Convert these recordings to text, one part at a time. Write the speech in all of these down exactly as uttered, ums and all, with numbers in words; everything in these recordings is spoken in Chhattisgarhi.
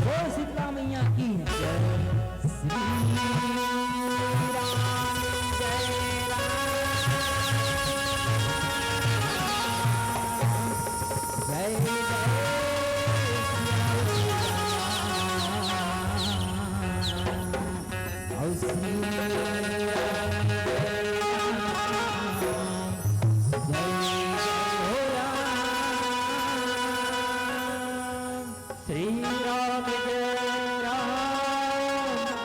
बोल शीतला मैया की जय। श्री राम जय राम, जय जय सिया राम। जय जय हो राम, जय जय हो राम। श्री राम जय राम,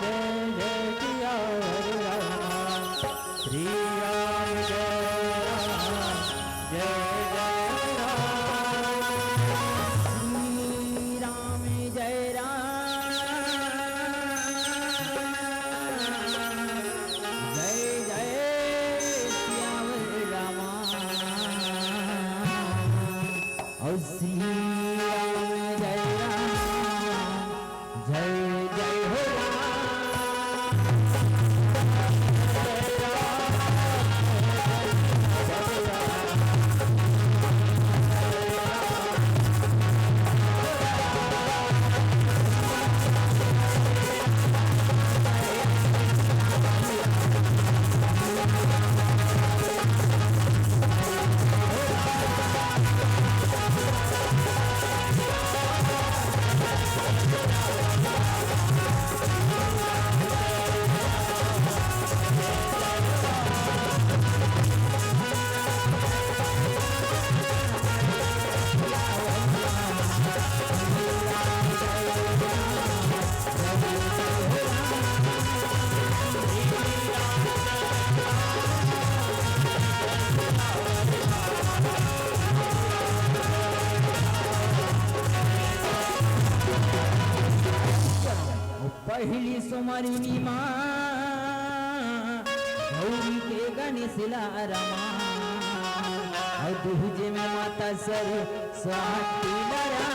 जय जय सियावर राम। श्री राम जय राम, जय जय राम। श्री राम जय राम, जय जय सियावर रामा। और श्री राम जय राम, जय जय हो राम। पहिली सुमरनी मा गौरी के गणेश ला रमा, अउ दूजे में माता सरस्वती ला रमा।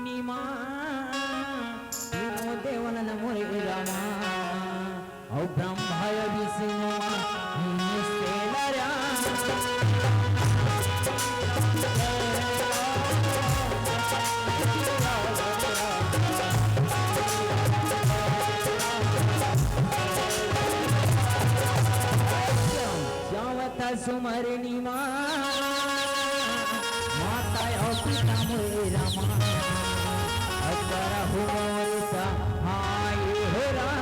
नीमा, तीनों देवन मोरे रामा, अउ ब्रह्मा अउ विष्णु मा, नीम से लरा। जावत सुमरनी मा, माता अउ पिता मोरे रामा, अउ करहु मोर सहाय हो राम।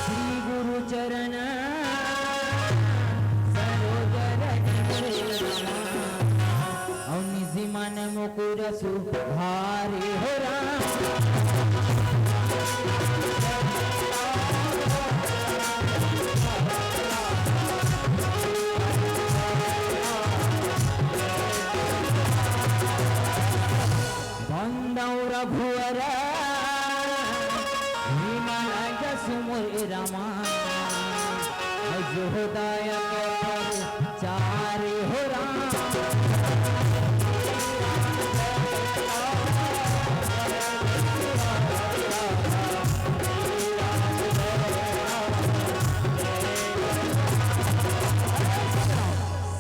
श्री गुरु चरण सरोज रज मोरे रामा। अउ निजी मन मुकुर सुधारे हो राम। बंदौ रघुवर विमल जसु मोरे रामा। अजोदायक चारि हो राम।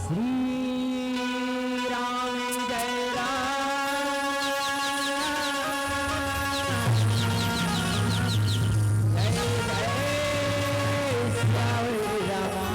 श्री राम जय राम, जय जय श्याम रामा।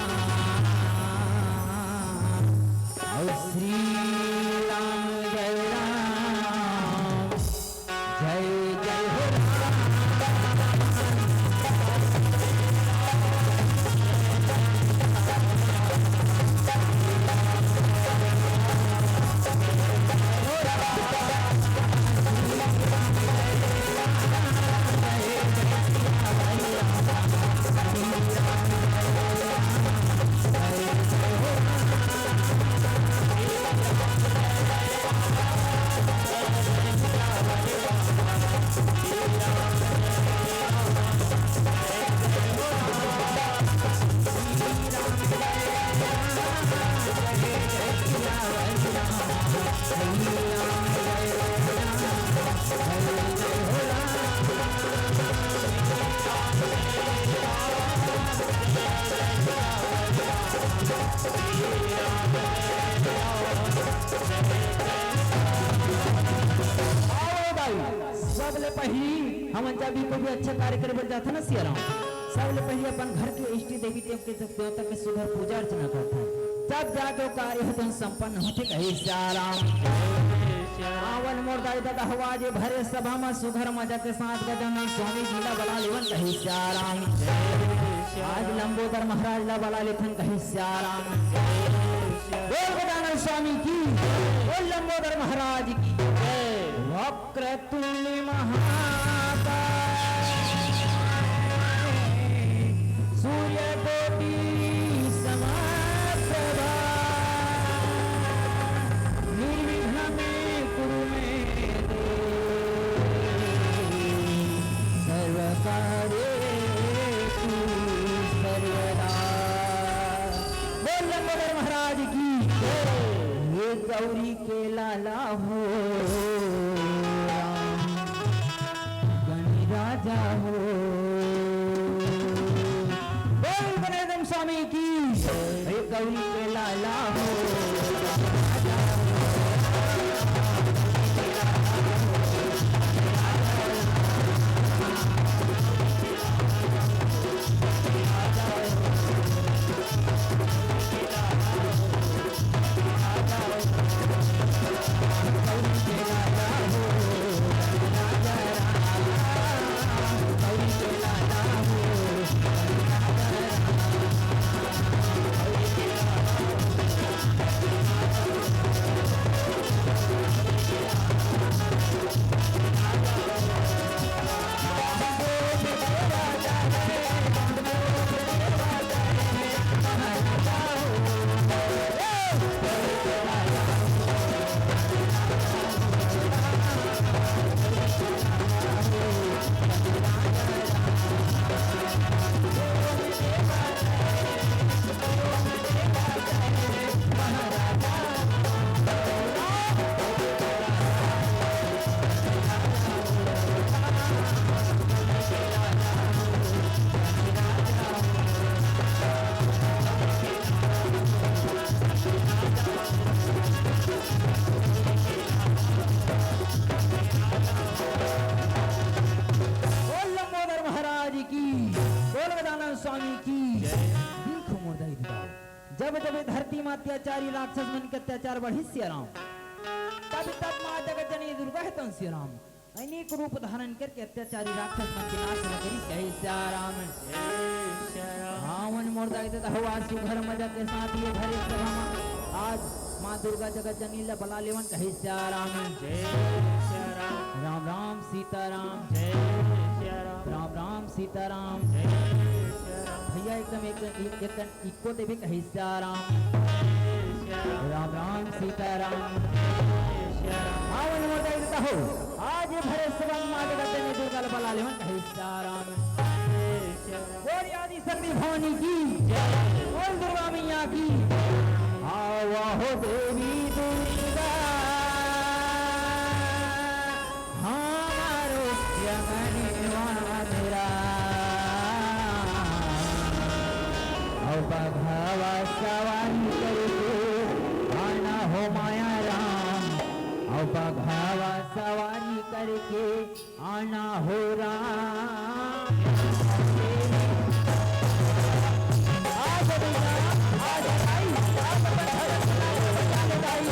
पहिली हमन जब भी कोई भी अच्छा कार्य करे बर जाथन ना सियाराम, सबले पहिली अपन घर के इष्ट देवी देव के देवता के सुघर पूजा अर्चना करथन, तब जाके वो कार्य ह संपन्न होथे कही सियाराम। आवन मोर दाई ददा हो, आज भरे सभा म सुघर मजा के साथ गजानन स्वामी जी ला बला लेवन कही सियाराम। आज लंबोदर महाराज ला बला लेथन कही सियाराम। बोल गजानन स्वामी की, बोल लंबोदर महाराज की। वक्रतुंड महाकाय सूर्यकोटि समप्रभा निर्विघ्नं कुरु मे देव सर्वकार्येषु सर्वदा। बोल लंबोदर महाराज की। ये गौरी के लाला हो राम, गणराजा हो। बोल गणेश स्वामी की। हे गौरी के लाला हो। बोल लंबोदर महाराज की, बोल गजानन स्वामी की। जय। देखो मोर दाई ददा हो, जब जब ये धरती में अत्याचारी राक्षस मन के अत्याचार बढ़िस सियाराम, तब तब माँ जगत जननी दुर्गा हे तन सियाराम अनेक रूप धारण करके अत्याचारी राक्षस मन के नाश ल करिस कहे सियाराम। हावन मोर दाई ददा हो, आज सुघर मजा के साथ ये भरे सभा में आज माँ दुर्गा जगत जननी ला बला लेवन कहे सियाराम। जय सिया राम। राम राम सीताराम। जय सिया राम। राम राम सीताराम। जय सिया राम। भैया एकदम, एकदम, एकदम इको देवी कहे सिया राम। जय सिया राम। राम राम सीताराम। जय सिया राम। हावन मोर दाई ददा हो, आज ये भरे सभा में माँ जगत जननी दुर्गा ला बला लेवन कहे सिया राम। जय सिया राम। बोल आदि शक्ति भवानी की जय। बोल दुर्गा मैया की। आवा हो देवी दुर्गा, हमारो जगने वादरा। अउ बघवा सवारी करके आना हो माया राम, अउ बघवा सवारी करके आना हो राम। आज भैया, आज भाई, आज अपन भजन सुनाए बजा ले भाई।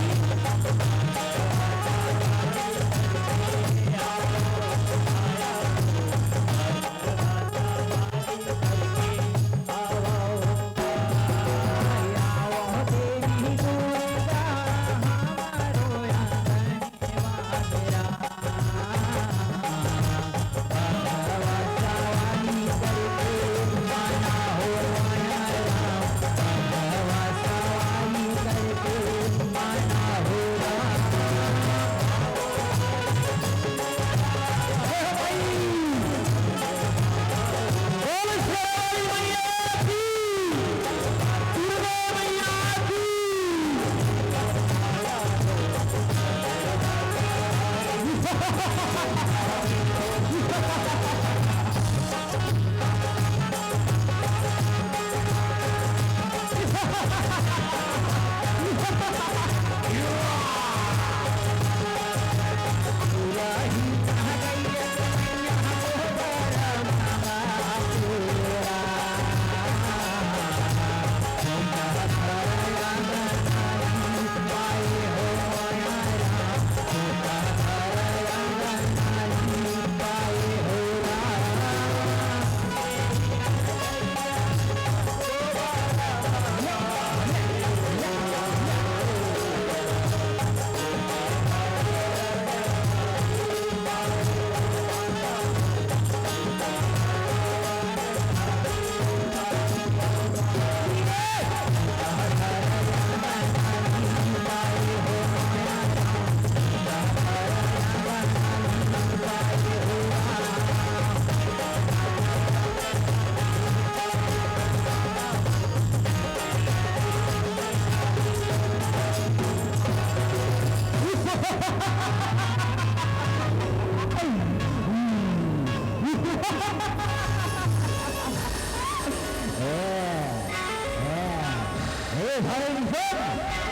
ए भाई निशुन,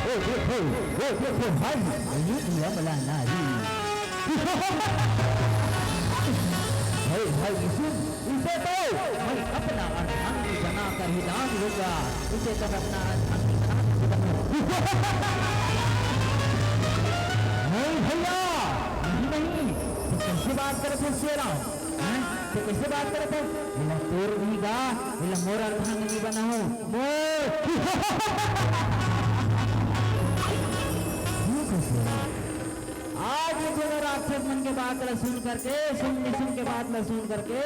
ओ देखो, ओ देखो भाई, ये यमला नारी। भाई, भाई निशुन, इसे तो मैं अपना अर्धांगी बनाकर ही दान लूंगा। इसे तो मैं अपना अर्धांगी बनाकर ही दान लूंगा। नहीं भैया, नहीं, नहीं, तो कैसे बात करत हो शेरा? हैं? तो कैसे बात करत हो? एला तोर नहीं गा, एला मोर अर्धांगिनी बनाहूं। मोर। ठीक है शेरा। आज ये दोनों राक्षस मन के बात ला सुन करके, सुन निशुन के बात ला सुन करके,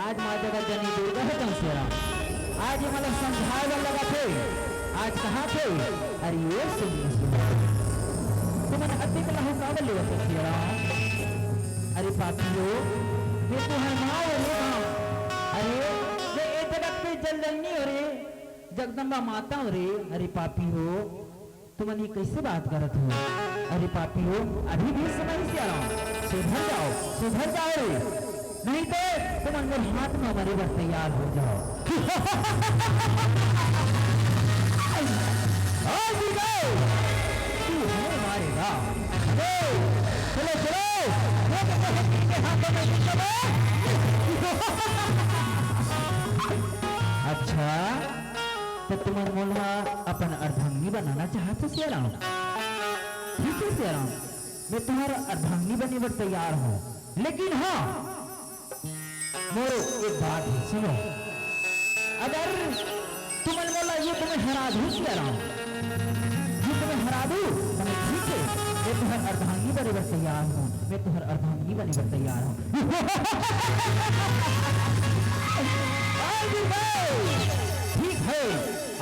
आज माँ जगत जननी दुर्गा हे तंग शेरा। आज ये मतलब समझाए बर लगा थे। आज कहा थे? अरे ये सुन निशुन, तुमन अतिक लहू काबर लेवत हो शेरा? अरे पापी हो, मैं तुम्हार माँ हो रे माँ। अरे मैं ए जगत के जल जननी हो रे, जगदम्बा माता हो रे। अरे पापी हो, तुमन ये कैसे बात करत हो? अरे पापी हो, अभी भी समय से आ रहा हूँ, सुधर जाओ, सुधर जाओ रे, नहीं तो तुमन मोर हाथ में मरे बर तैयार हो जाओ। आज ही जाओ, तू हमें मारेगा। चलो, चलो, चलो, ये तो कहती के हाथों में ये सब है। अच्छा, त तुमन मोला अपन अर्धांगिनी बनाना चाहत हो सियाराम? ठीक है सियाराम, मैं तुम्हारा अर्धांगिनी बने बर तैयार हूँ, लेकिन हाँ, मोरो एक बात है, सुनो। अगर तुमन मोला ये तुम्हें हरा दूँ सियाराम, ये तुम्हें हरा दूँ, तो मैं ठीक है, मैं तुम्हारा अर्धांगिनी बने बर तैयार हूँ, मैं तुम्हारा अर्धांगिनी बने बर तैयार हूँ। आज मैं, ठीक है,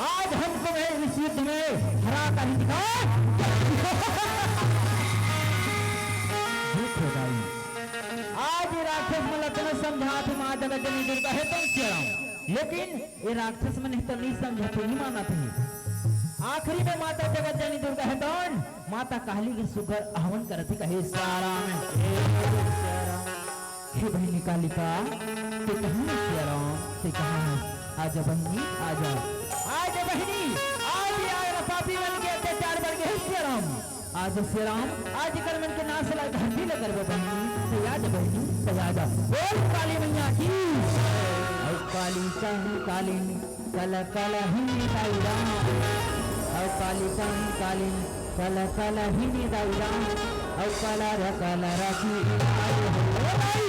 आज हम तुम्हें इस युद्ध में हरा कर ही दिखा। झूठ हो गई। आज ये राक्षस मन ला इतना समझात हे माँ जगत जननी दुर्गा हे तंग शेरा, लेकिन ये राक्षस मन तो नहीं समझत हे, नहीं मानत हे। आखिरी में माता जगत जननी दुर्गा हे तंग माता काली के सुघर आहवान करत हे, कहे, "सियाराम, हे सियाराम, हे बहिनी कालिका, तैं कहाँ हस सियाराम, तैं कहाँ हस? आजा बहिनी, आजा, आजा बहिनी, आज ये पापी मन के अत्याचार बढ़ गे हे सियाराम, आजा सियाराम, आज एकर मन के नाश ला, धरती ला करबो बहिनी, तैं आजा बहिनी, तैं आजा।" बोल काली मैया की। अउ काली संग कालिन कल कल ही दाई राम, अउ काली संग कालिन कल कल ही दाई राम, अउ कलर कलर की आई हो दाई,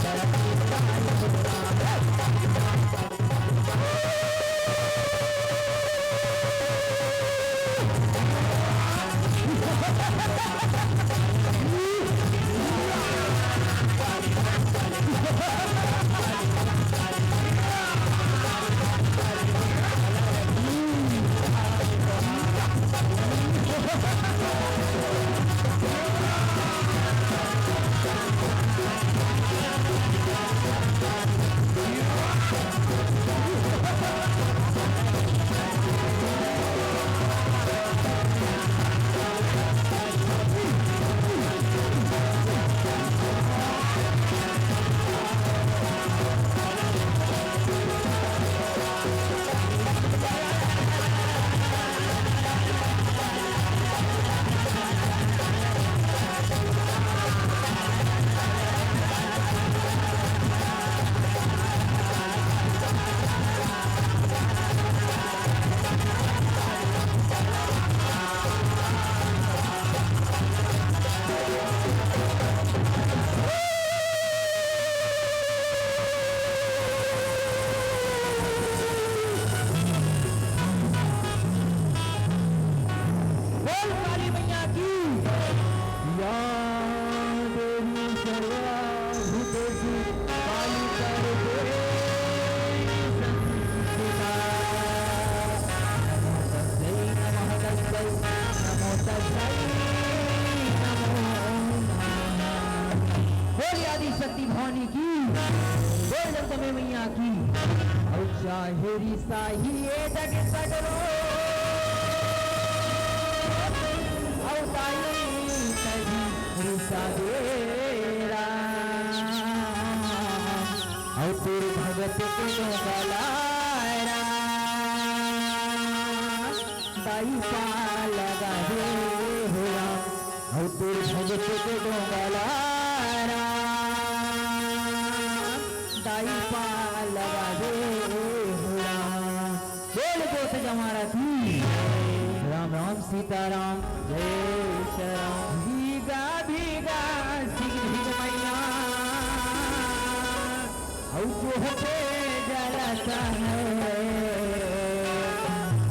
कलर की आई हो राम। बोल काली मैया की। या देवी सर्वभूतेषु काली सर्वेषु संस्थिता। नमो तस्मै नमः तस्मै नमो तस्मै नमो नमः। बोल आदि शक्ति भवानी की, बोल जगदम्बे मैया की। अउ चाहे रिसाही ए जग सगरो, अउ ताई, ताई, दे राम, अउ तोर भगत के डोंगा ला राम, दाई पार लगा दे हो राम, अउ तोर भगत के डोंगा ला राम, दाई पार लगा दे हो राम। बोल गोत जमारा की राम राम सीताराम। जय श्री राम। भीगा भीगा सिंह भीग मैया, अउ जो होके जलत हे,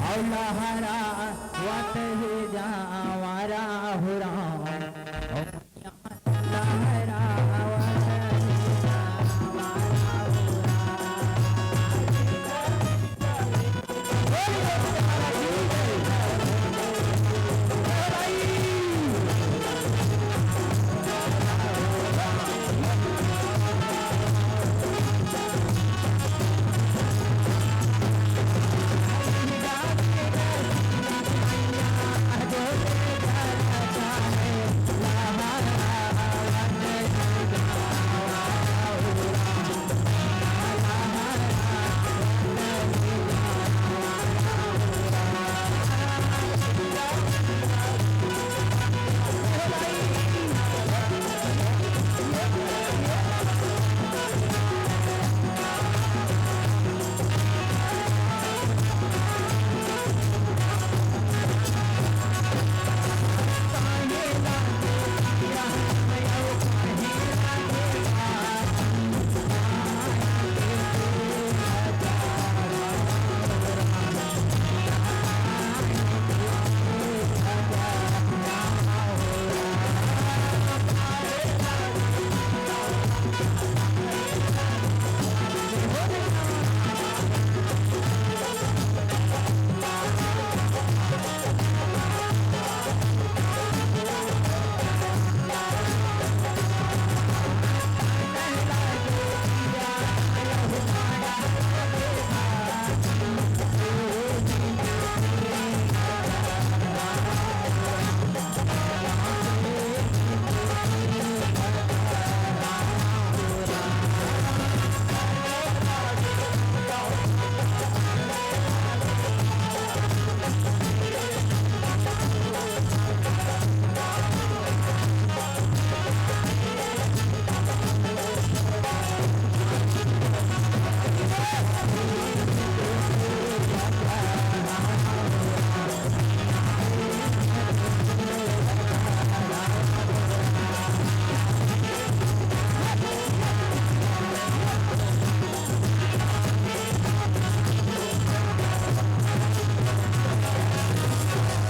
अउ लहरा वत हे जावारा हो राम।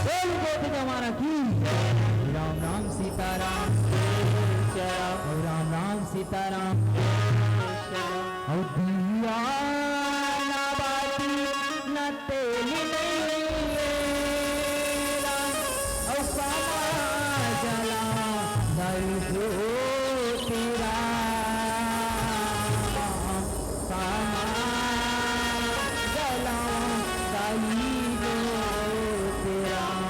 बोल गोत जमारा की राम राम सीताराम। राम राम सीताराम। अउ दिया ना बाती ना तेल नइये राम, अउ कामा जला दई ज्योति राम, कामा जला दई ज्योति राम।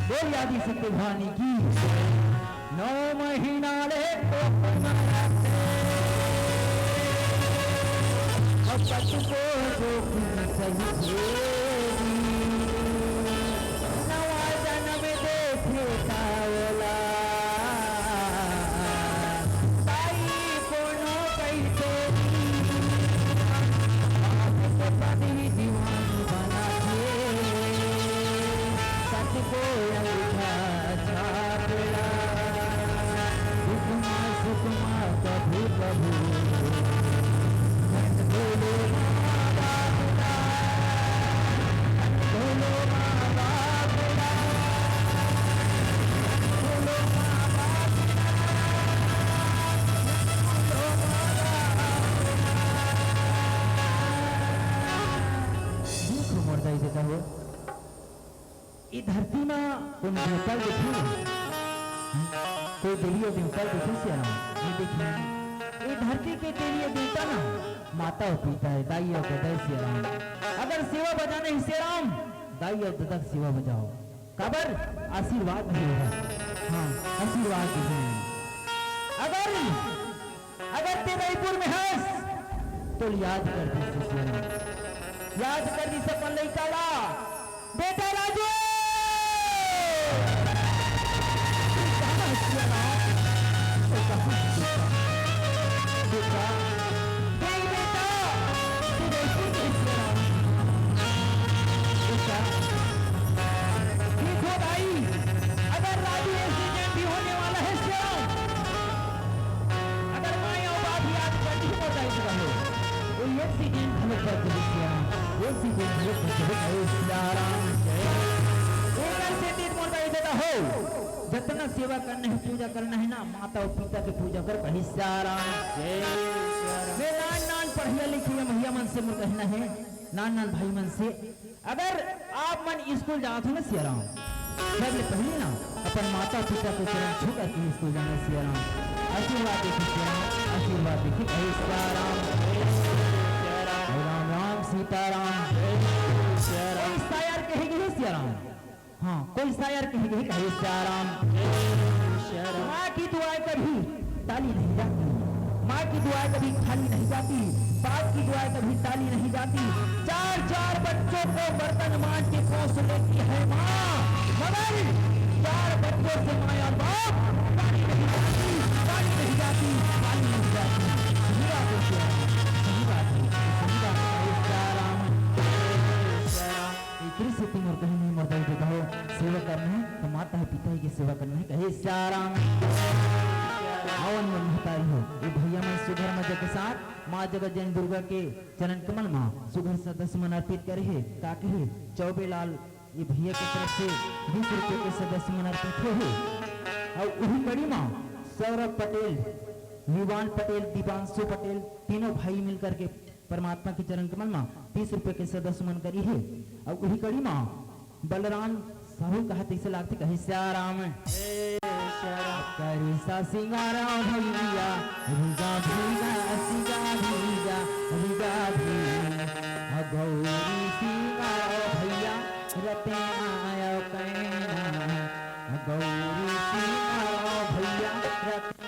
बोल आदि शक्ति भवानी की। नौ महीना ले कोख में रखे, अउ कतको जोखिम सही झेली। नवा जनम देथे त धरती म कोई देवता दिखे? कोई देवी अउ देवता दिखे सियाराम? ये देखिए, ये धरती के देवी अउ देवता ना माता अउ पिता हे, दाई अउ ददा हे सियाराम। अगर सेवा बजाना हे सियाराम, दाई अउ ददा के सेवा बजाओ। काबर? आशीर्वाद हे। हाँ, आशीर्वाद हे। अगर अगर तें रईपुर में हस, तो याद कर दिस सियाराम। याद कर दिस अपन लइका ला। बेटा राजू! तू कहाँ हस सियाराम? तू कहाँ हस बेटा? बेटा, नहीं बेटा, तू रईपुर में हस सियाराम। बेटा, देखो भाई, अगर राजू accident भी होने वाला है सियाराम, अगर माई अउ बाप याद कर दिस मोर दाई ददा ला, वो accident घलो कर दिस सियाराम, accident घलो कर दिस। अरे सियाराम, एकर सेती मोर दाई ददा हो, जतना सेवा करना हे, पूजा करना हे ना, माता अउ पिता के पूजा कर, कहे सियाराम। जय सियाराम। मैं नान नान पढ़इया लिखइया भैया मन से मोर कहना हे, नान नान भाई मन से, अगर आप मन स्कूल जात हो ना सियाराम, सबले पहले ना अपन माता पिता के चरण छू करके स्कूल जाना सियाराम। आशीर्वाद देखे सियाराम, आशीर्वाद देखे। जय सियाराम। जय सियाराम। राम राम सीताराम। जय सियाराम। कोई शायर कहे गे हे सियाराम? हाँ, कोई शायर कहे गे हे, कहे सियाराम। जय सियाराम। माँ की दुआएं कभी ताली नहीं जाती, माँ की दुआएं कभी खाली नहीं जाती, बाप की दुआएं कभी ताली नहीं जाती। चार चार बच्चों को बर्तन मांज के पोस लेती है माँ, मगर चार बच्चों से माँ और बाप ताली नहीं जाती, ताली नहीं जाती, ताली नहीं जाती। सही बात है सियाराम, सही बात है, सही बात है सियाराम। एकरे सेती मोर कहना हे मोर दाई ददा हो, सेवा करना हे त माता हे पिता हे के सेवा करना हे, कहे सियाराम। आवन मन महतारी हो, ये भैया मन सुघर मजा के साथ माँ जगत जननी दुर्गा के चरण कमल मा सुघर सदस्य मन अर्पित करे हे। का कहे चौबे लाल, ये भैया के तरफ से बीस रुपये के सदस्य मन अर्पित होहे। अउ उही कड़ी मा सौरभ पटेल, विवान पटेल, दीपांशु पटेल, तीनों भाई मिल करके परमात्मा के चरण कमल मा तीस रुपये के सदस्य मन करी हे। अउ उही कड़ी मा बलराम साहू कहा तइसे लागथे, कहे सियाराम। ए सियाराम। करिस सिंगार भैया, भीगा भीगा सिंगार भीगा, भीगा भीगा। गौरी सिंगार भैया, रते आयो कैना। गौरी सिंगार भैया, रते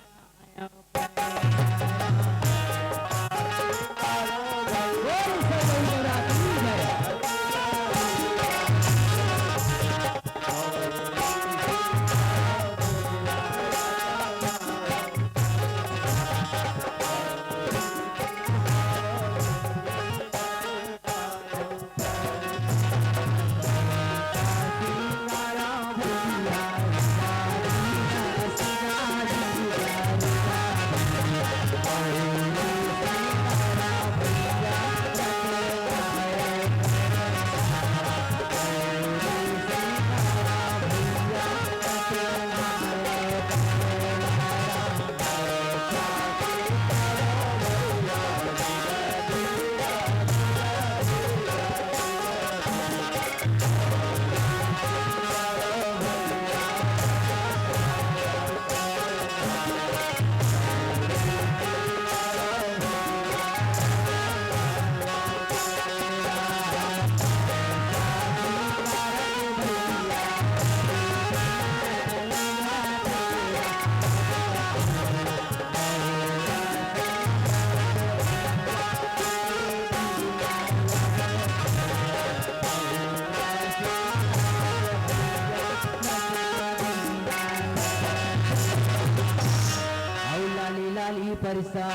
अउ लाली लाली परिसा,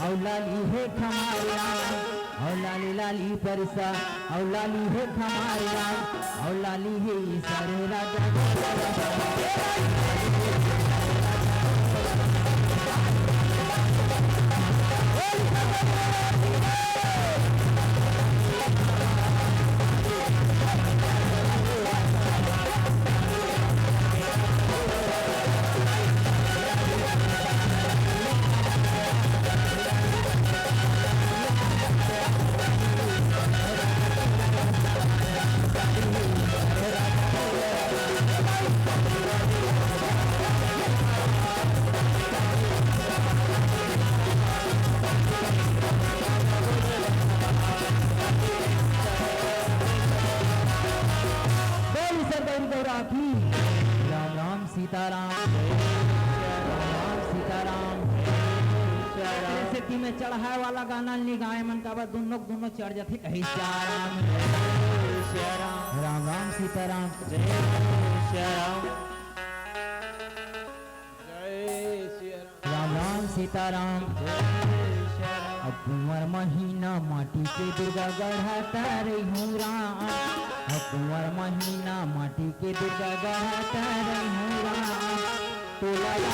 अउ लाली हे खमारिया, अउ लाली लाली परिसा, अउ लाली हे खमारिया, अउ लाली हे सरे राजा। सीताराम, राम सीताराम। तेरे सेती में चढ़ाए वाला गाना नी गाए मन, काबर दुनों के दुनों चढ़ जाथे। कहे सीताराम, राम राम सीताराम। जय श्री राम। राम राम सीताराम। अब कुंवर महीना माटी के दुर्गा गढ़ा तारे हूँ राम। अब कुंवर महीना माटी के दुर्गा गढ़ा तारे हूँ राम। तोला या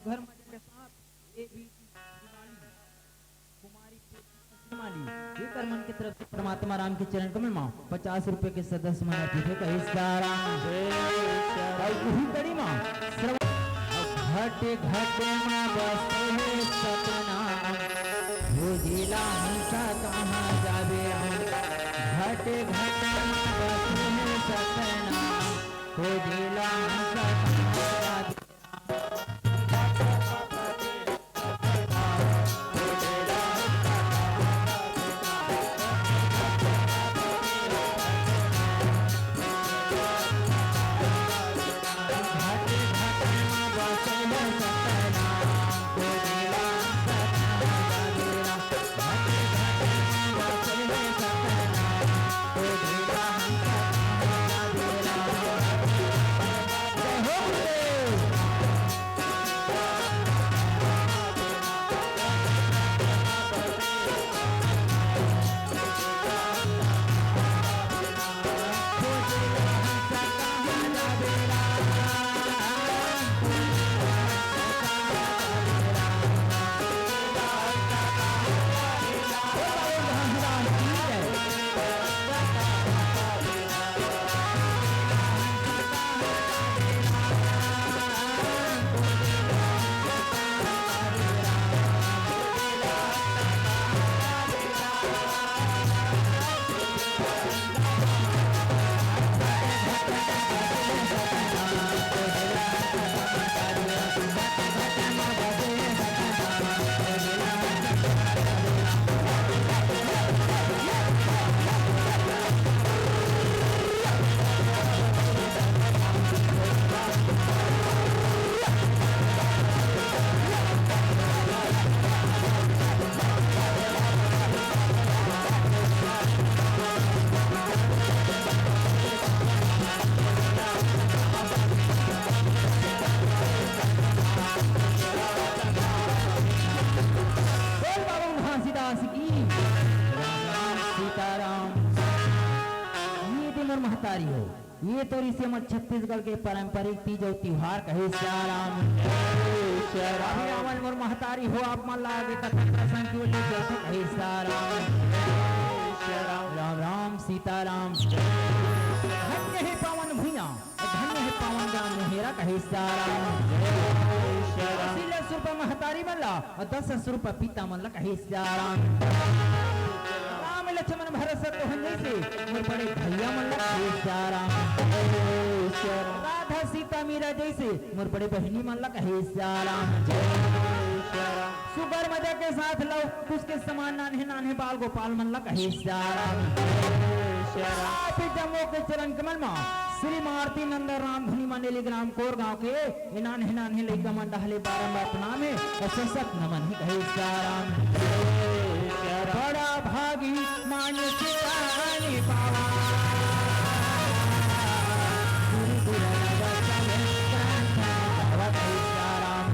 घर मजा के साथ ये भी कुमारी माली, एकर मन के तरफ से परमात्मा राम के चरण कमल मा पचास रुपए के सदस्य मन अर्पित हे। कहे सीताराम। जय सीताराम। अउ उही कड़ी मा श्रवण। घटे घटे मा बसे हे सतनाम, खोजेला हंसा कहाँ जाबे राम। घटे घटे मा बसे हे सतनाम, खोजेला हंसा कहाँ जाबे। बोल बाबा घासीदास की। राम राम सीताराम। ये दे मोर महतारी हो, ये तो रिसे हमर छत्तीसगढ़ के पारंपरिक तीज अउ तिहार कहे सीताराम। अभी रावण मोर महतारी हो, आप मन ला आगे कथा प्रसंग की ओर ले चलथों कहे सीताराम। राम राम सीताराम। धन्य हे पावन भुइयां, धन्य हे पावन ग्राम मोहेरा कहे सीताराम। अस्सी ले सुरपा महतारी मन ला, अउ दस सुरपा पिता मन ला कहे सीताराम। राम लक्ष्मण भरत शत्रुघ्न जैसे मोर बड़े भैया मन ला कहे सीताराम। राधा सीता मीरा जैसे मोर बड़े बहिनी मन ला कहे सीताराम। सुघर मजा के साथ लव कुश के समान नान्हे नान्हे बाल गोपाल मन ला कहे सीताराम। आप जम्मो के चरण कमल मा श्री मारुति नंदन राम धुनी मंडली ग्राम कोर गांव के ए नान्हे नान्हे लइका मन डहले बारंबार प्रणाम हे अउ सशक्त नमन हे। कहे सीताराम। बड़ा भागी मानुष प्राणी पावा। गुरु गुरु रंग सब प्राण पावा। कहे सीताराम।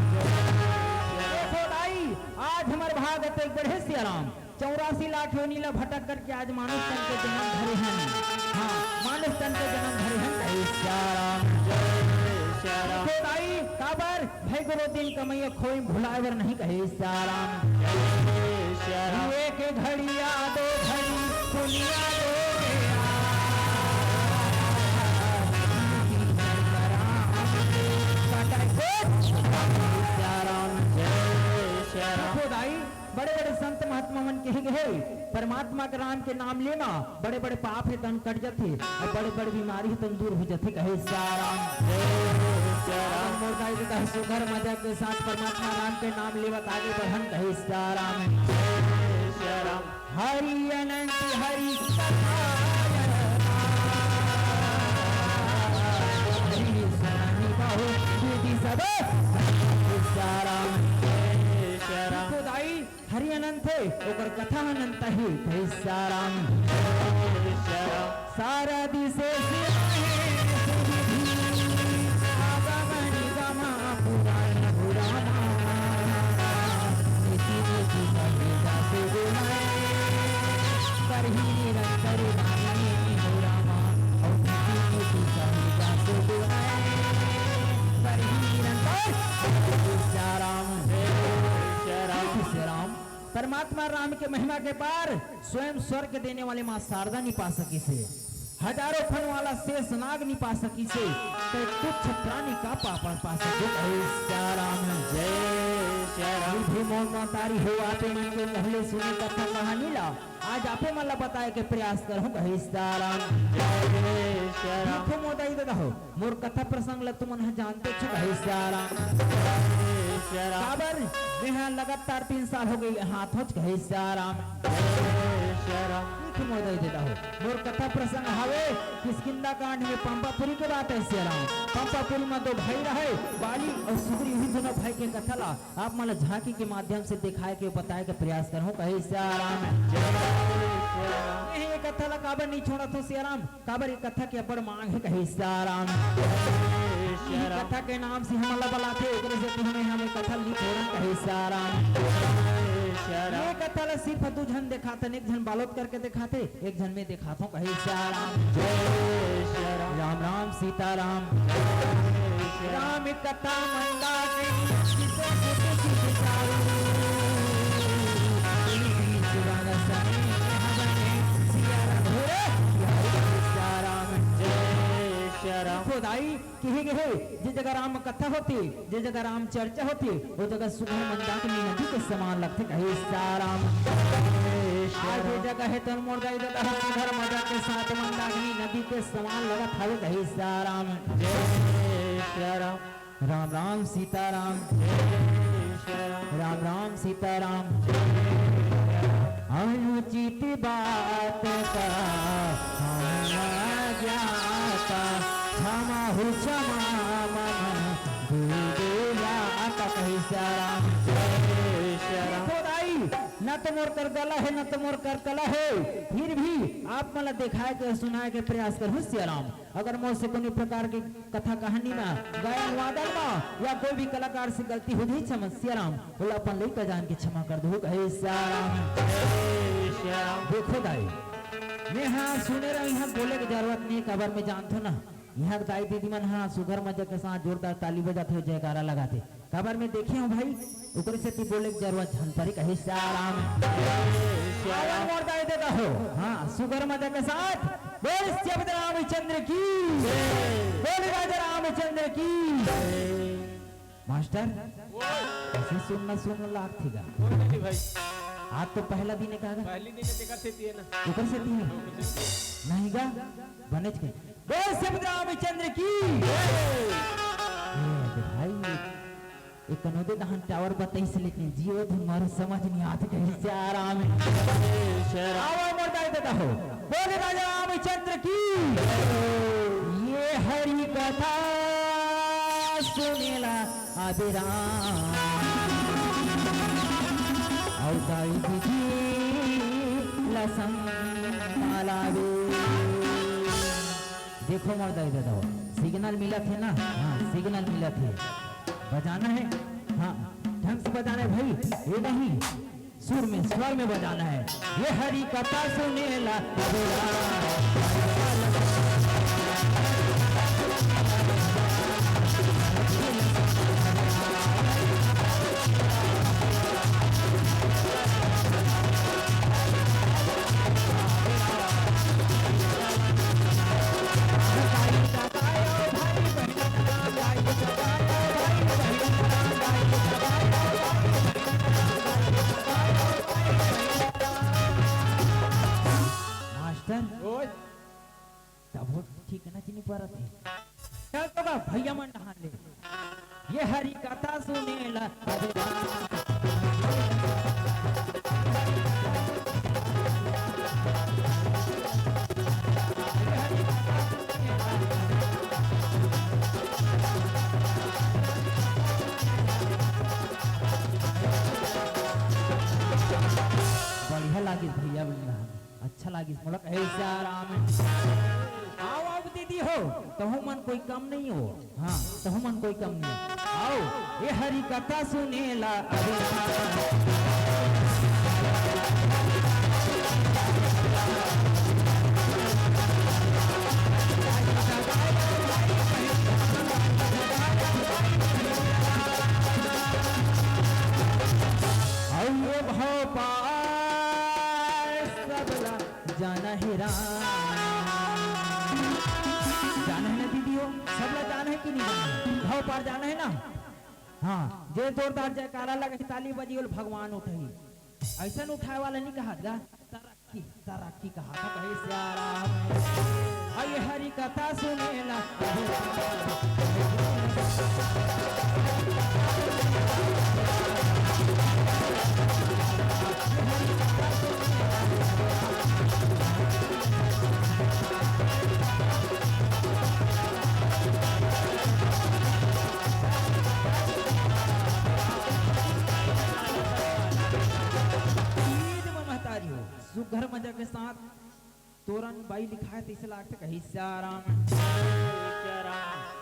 देखो दाई, आज हमर भाग अतेक बढ़े सियाराम। चौरासी लाख योनि ला भटक करके आज मानुष तन के जनम धरे हन। हाँ, मानुष तन के जनम धरे हन। कहे सीताराम। जय सियाराम। देखो दाई, काबर भई गुरु दिन कमइया खोई भुलाए बर नहीं। कहे सीताराम। जय सियाराम। एक घड़िया दो घड़ी पुनिया दो गया। सीताराम। जय सियाराम। देखो दाई, बड़े-बड़े संत महात्मा मन कहे गे हे, परमात्मा के राम के नाम ले मा बड़े-बड़े पाप हे तन कट जथे अउ बड़े-बड़े बीमारी हे तन दूर हो जथे। कहे सीताराम। जय सियाराम। मोर दाई ददा सुघर मजा के साथ परमात्मा राम के नाम लेवत आगे बढ़न। कहे सीताराम। जय सियाराम। हरि अनंत हरि कथा हरि सहनि बहु विधि सब। सीताराम। जय सियाराम। देखो दाई, हरि अनंत हे, ओकर कथा अनंत हे। कहे सीताराम। सारथि शेष आगमन गमा पुराण पुराण। नीति नीति कहे जासु गुणै, करही निरंतर वाणी रामा। और नीति नीति कहे जासु गुणै, करही निरंतर। सीताराम। जय श्री राम। परमात्मा राम के महिमा के पार स्वयं स्वर्ग देने वाले माँ शारदा नहीं पा सकिस हे, हजारों फन वाला शेष नाग नहीं पा सकिस हे, तो तुच्छ प्राणी का पापण पा सके। जय सिया राम। जय सिया राम। ये भी मोर महतारी हो, आपे मन के मुँह ले सुने कथा कहानी ला आज आपे मन ला बताए के प्रयास करहूँ। कहे सिया राम। जय सिया राम। देखो मोर दाई ददा हो, मोर कथा प्रसंग ला तुमन ह जानते छो। कहे सिया राम। जय सिया राम। काबर मेहा लगातार तीन साल हो गई हाथ होच। कहे सिया राम। जय सिया राम। ठीक मोर दाई ददा हो, मोर कथा प्रसंग हवे किष्किंधा कांड में पंपापुरी के बात हे सिया राम। पंपापुरी में दो भाई रहे, बाली और सुग्रीव। ही दोनों भाई के कथा ला आप मन ला झांकी के माध्यम से दिखाए के, बताए के प्रयास करहूँ। कहे सिया राम। जय सिया राम। ये कथा ला काबर नहीं छोड़त हो सिया राम? काबर ये कथा के अब्बड़ मांग हे। कहे सिया राम। जय सिया राम। ये कथा के नाम से हमन ला बलाथे, ओकरे सेती हमन ये कथा ला नहीं छोड़न। कहे सिया राम। जय सिया राम। ये कथा ला सिर्फ दू झन देखाथन, एक झन बालोद करके देखाथे, एक झन में देखाथों। कहे सिया राम। जय सिया राम। राम राम सीता राम। जय सिया राम। राम कथा मंदाकिनी, किसो कुछ विचारू। सुवन सने हवने, सिया राम। जय सिया राम। जय सिया राम। देखो दाई, कहे गे हे, जे जगह राम कथा होथे, जे जगह राम चर्चा होथे, वो जगह सुघर मंदाकिनी नदी के समान लगथे। कहे सिया राम। आज ये जगह हे तो मोर दाई ददा सुघर मजा के साथ मंदाकिनी नदी के समान लगत हवे। कहे सिया राम। जय सिया राम। राम राम सीता राम। जय सिया राम। राम राम सीता राम। अनुचित बात का हम ज्ञाता, क्षमा हो क्षमा मम दे दे जाता। कहे सिया राम। जय सिया राम। देखो दाई, न तो मोर कर गला हे, न तो मोर कर कला हे, फिर भी आप मन ला दिखाए के, सुनाए के प्रयास करहूँ सिया राम। अगर मोर से कोनो प्रकार के कथा कहानी मा, गायन वादन मा या कोई भी कलाकार से गलती हो जाही, क्षमा सिया राम, ओला अपन लइका जान के क्षमा कर दो। कहे सिया राम। जय सिया राम। देखो दाई, मैं हा सुने रहो, यहाँ बोले के जरूरत नहीं, काबर मैं जानथो ना, यहाँ के दाई दीदी मन हा सुघर मजा के साथ जोरदार ताली बजाथे, जयकारा लगाथे। काबर मैं देखे हूँ भाई, ओकरे सेती बोले के जरूरत झन परे। कहे सिया राम। जय सिया राम। मोर दाई ददा हो, हाँ, सुघर मजा के साथ बोल सियापति रामचंद्र की। जय। बोल राजा रामचंद्र की। जय। मास्टर, ओए। ऐसे सुनना सुनना लागथे गा। बोल नहीं भाई। आज तो पहला दिन हे का गा? पहली दिन हे, तेकर सेती हे ना। ओकर सेती हे? ओकर सेती हे। नहीं गा, बनेच के। बोल सियापति रामचंद्र की। जय। ए, अरे भाई, एक कनोदे दहन टावर बताइस, लेकिन जियो धुन मारो समझ नहीं आत। कहे सिया राम। जय सिया राम। आवा मोर दाई ददा हो। बोल राजा राम। रामचंद्र की। ये हरि कथा सुनेला अभिराम, अउ दाई दीदी लसम लावे। देखो मोर दाई ददा, सिग्नल मिलत हे ना? हाँ, सिग्नल मिलत हे। बजाना है, हाँ, ढंग से बजाना है भाई, ये नहीं, सुर में, स्वर में बजाना है। ये हरि कथा सुनेला अभिराम। मास्टर, ओए। तभो ठीक ना चिनी परत हे। चल तो बा, भैया मन डहान ले। ये हरि कथा सुनेला। बढ़िया लागिस भैया मन डहान। अच्छा लागिस मोला, कहे सियाराम। आओ, आओ दीदी हो, तहु मन कोई कम नहीं हो। हाँ, तहु मन कोई कम नहीं हो। आओ, ये हरि कथा सुनेला अभिराम। अउ ये भव पार सबला जाना हे राम। जाना हे ना दीदी हो? सबला जाना हे कि नहीं जाना हे? भव पार जाना हे ना? हाँ, जे जोरदार जयकारा लगही, ताली बजही, ओला भगवान उठही। अइसन उठाए वाला नहीं कहत गा, तरक्की, तरक्की कहत हे, कहे सियाराम। अउ ये हरि कथा सुनेला। ईद में महतारी हो, सुघर मजा के साथ तोरन बाई लिखाए तइसे लागथे, कहे सियाराम।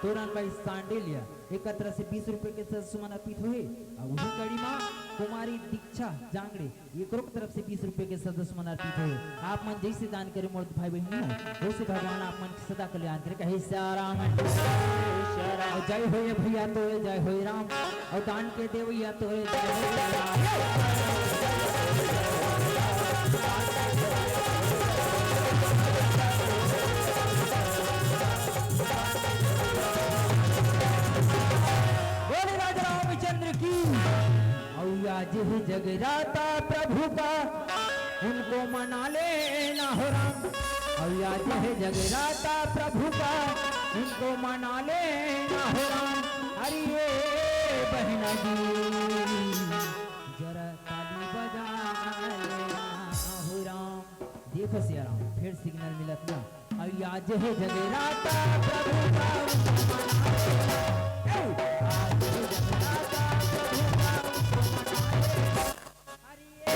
तोरन बाई सांडिल या एकर तरफ से बीस रुपए के सदस्य मन अर्पित होहे। अउ उही कड़ी मा कुमारी दीक्षा जांगड़े एकरो के तरफ से बीस रुपए के सदस्य मन अर्पित होहे। आप मन जइसे दान करे मोर भाई बहिनी हो, वइसे भगवान आप मन के सदा कल्याण करे, कहे सियाराम। अउ जय होए भैया तोरे, जय होए राम। अउ दान के देवइया तोरे जय हो। बोले राजा रामचंद्र की। अउ आज हे जगराता प्रभु का, उनको मना लेना हो राम। अउ आज हे जगराता प्रभु का, उनको मना लेना हो राम। अरे ये बहना जी, जरा ताली बजा लेना हो राम। देखो सियाराम, फेर सिग्नल मिलत ना। अउ आज हे जगराता प्रभु का, उनको मना लेना। ए, आज हे जगराता प्रभु का, उनको मना लेना।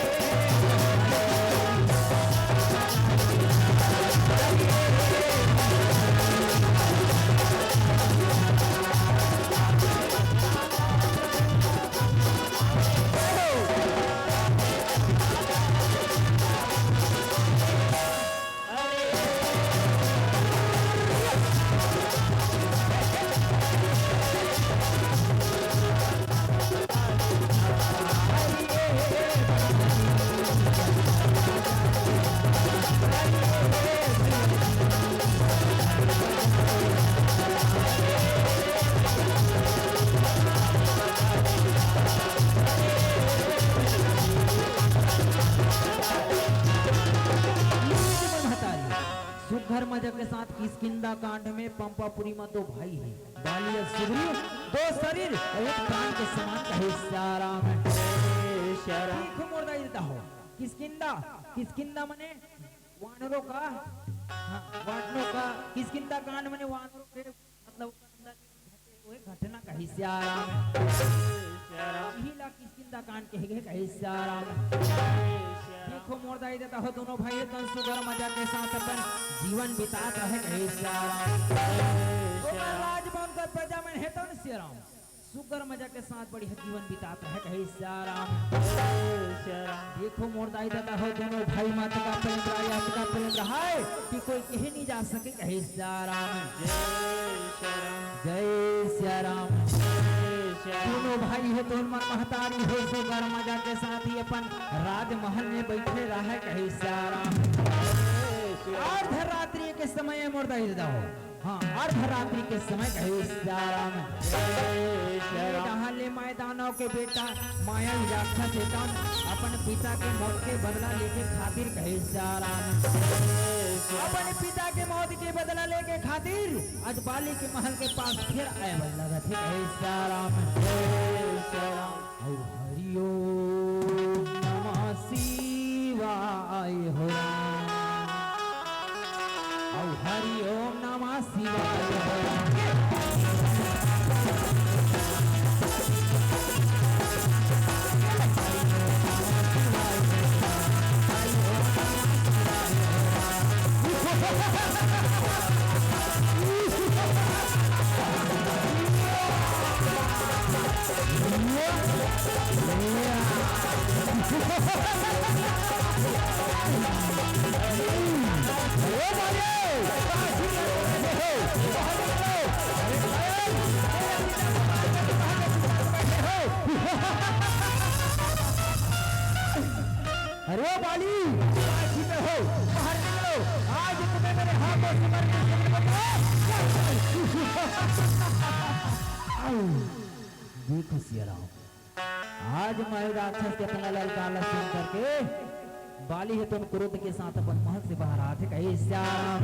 सुघर मजा के साथ किष्किंधा कांड में पंपापुरी में दो भाई हे, बाली अउ सुग्रीव, दो शरीर अउ एक प्राण के समान, कहे सियाराम। देखो मोर दाई ददा हो, किष्किंधा, किष्किंधा मने वानरों का हाँ, वानरों का किष्किंधा कांड माने वानरों के मतलब ओहे घटना कहे सियाराम। इही ला किष्किंधा कांड कहे गे कहे सियाराम। देखो मोर दाई ददा हो, दोनों भाई हे तन सुघर मजा के साथ अपन जीवन बितात रहे कहे सियाराम। ओकर राज म ओकर प्रजा मन हे तन सियाराम सुघर मजा के साथ बढ़िया जीवन बितात रहे कहे सियाराम। देखो मोर दाई ददा हो, दोनों भाई म अतका प्रेम रहे, अतका प्रेम रहे कि कोई कहे नहीं जा सके कहे सियाराम। जय सियाराम। दोनों भाई हे तोन मन महतारी हो सुघर मजा के साथ ही अपन राजमहल में बैठे रहे कहे सियाराम। अर्धरात्रि के समय मोर दाई ददा हो, हाँ, अर्धरात्रि के समय कहे सियाराम। ये डहार ले माय दानव के बेटा मायावी राक्षस हे तन अपन पिता के मौत के बदला लेके खातिर कहे सियाराम। अपन पिता के मौत के बदला लेके खातिर आज बाली के महल के पास फिर आए बर लगत हे कहे सियाराम। जय सियाराम। अउ हरि ओम नमः शिवाय हो राम। अउ हरि ओम नमः शिवाय हो राम। अरे ओ बाली, बाहर निकलो, आज तुम्हें मेरे हाथों से मरने के लिए बचा। देखो सियाराम, आज माई राक्षस के अपना ललकार ला सुन करके बाली हे तोन क्रोध के साथ अपन महल से बाहर आथे कहे सियाराम।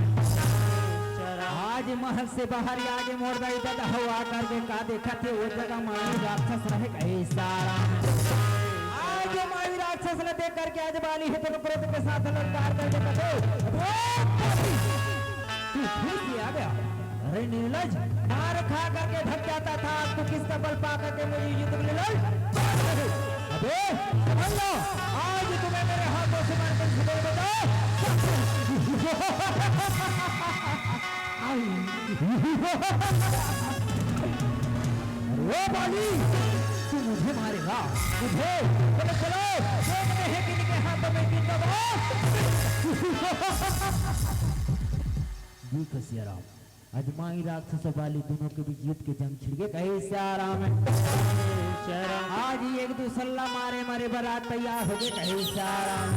आज महल से बाहर ही आगे मोर दाई ददा हो आ करके का देखत हे, वो जगह माई राक्षस रहे कहे सियाराम। आज माई राक्षस ला देख करके आज बाली हे तोन क्रोध के साथ ललकार करके कथे, "अबे तू फिर से आ गया? अरे निर्लज, मार खा करके भाग जाता था, तू किसका बल पा करके मुझे युद्ध के लिए लड़? अबे समझ लो, आज तुम्हें मेरे हाथों से मार कर सुधर बताओ।" अरे ओ बाली, तू मुझे मारेगा? मुझे? चलो, चलो, देखते हैं किनके हाथों में किनका बल। देखो सियाराम, आज माई राक्षस अउ बाली दोनों के बीच युद्ध के जंग छिड़ गे कहे सियाराम। आज एक दूसर ला मारे मारे बर आज तैयार हो गे कहे सियाराम।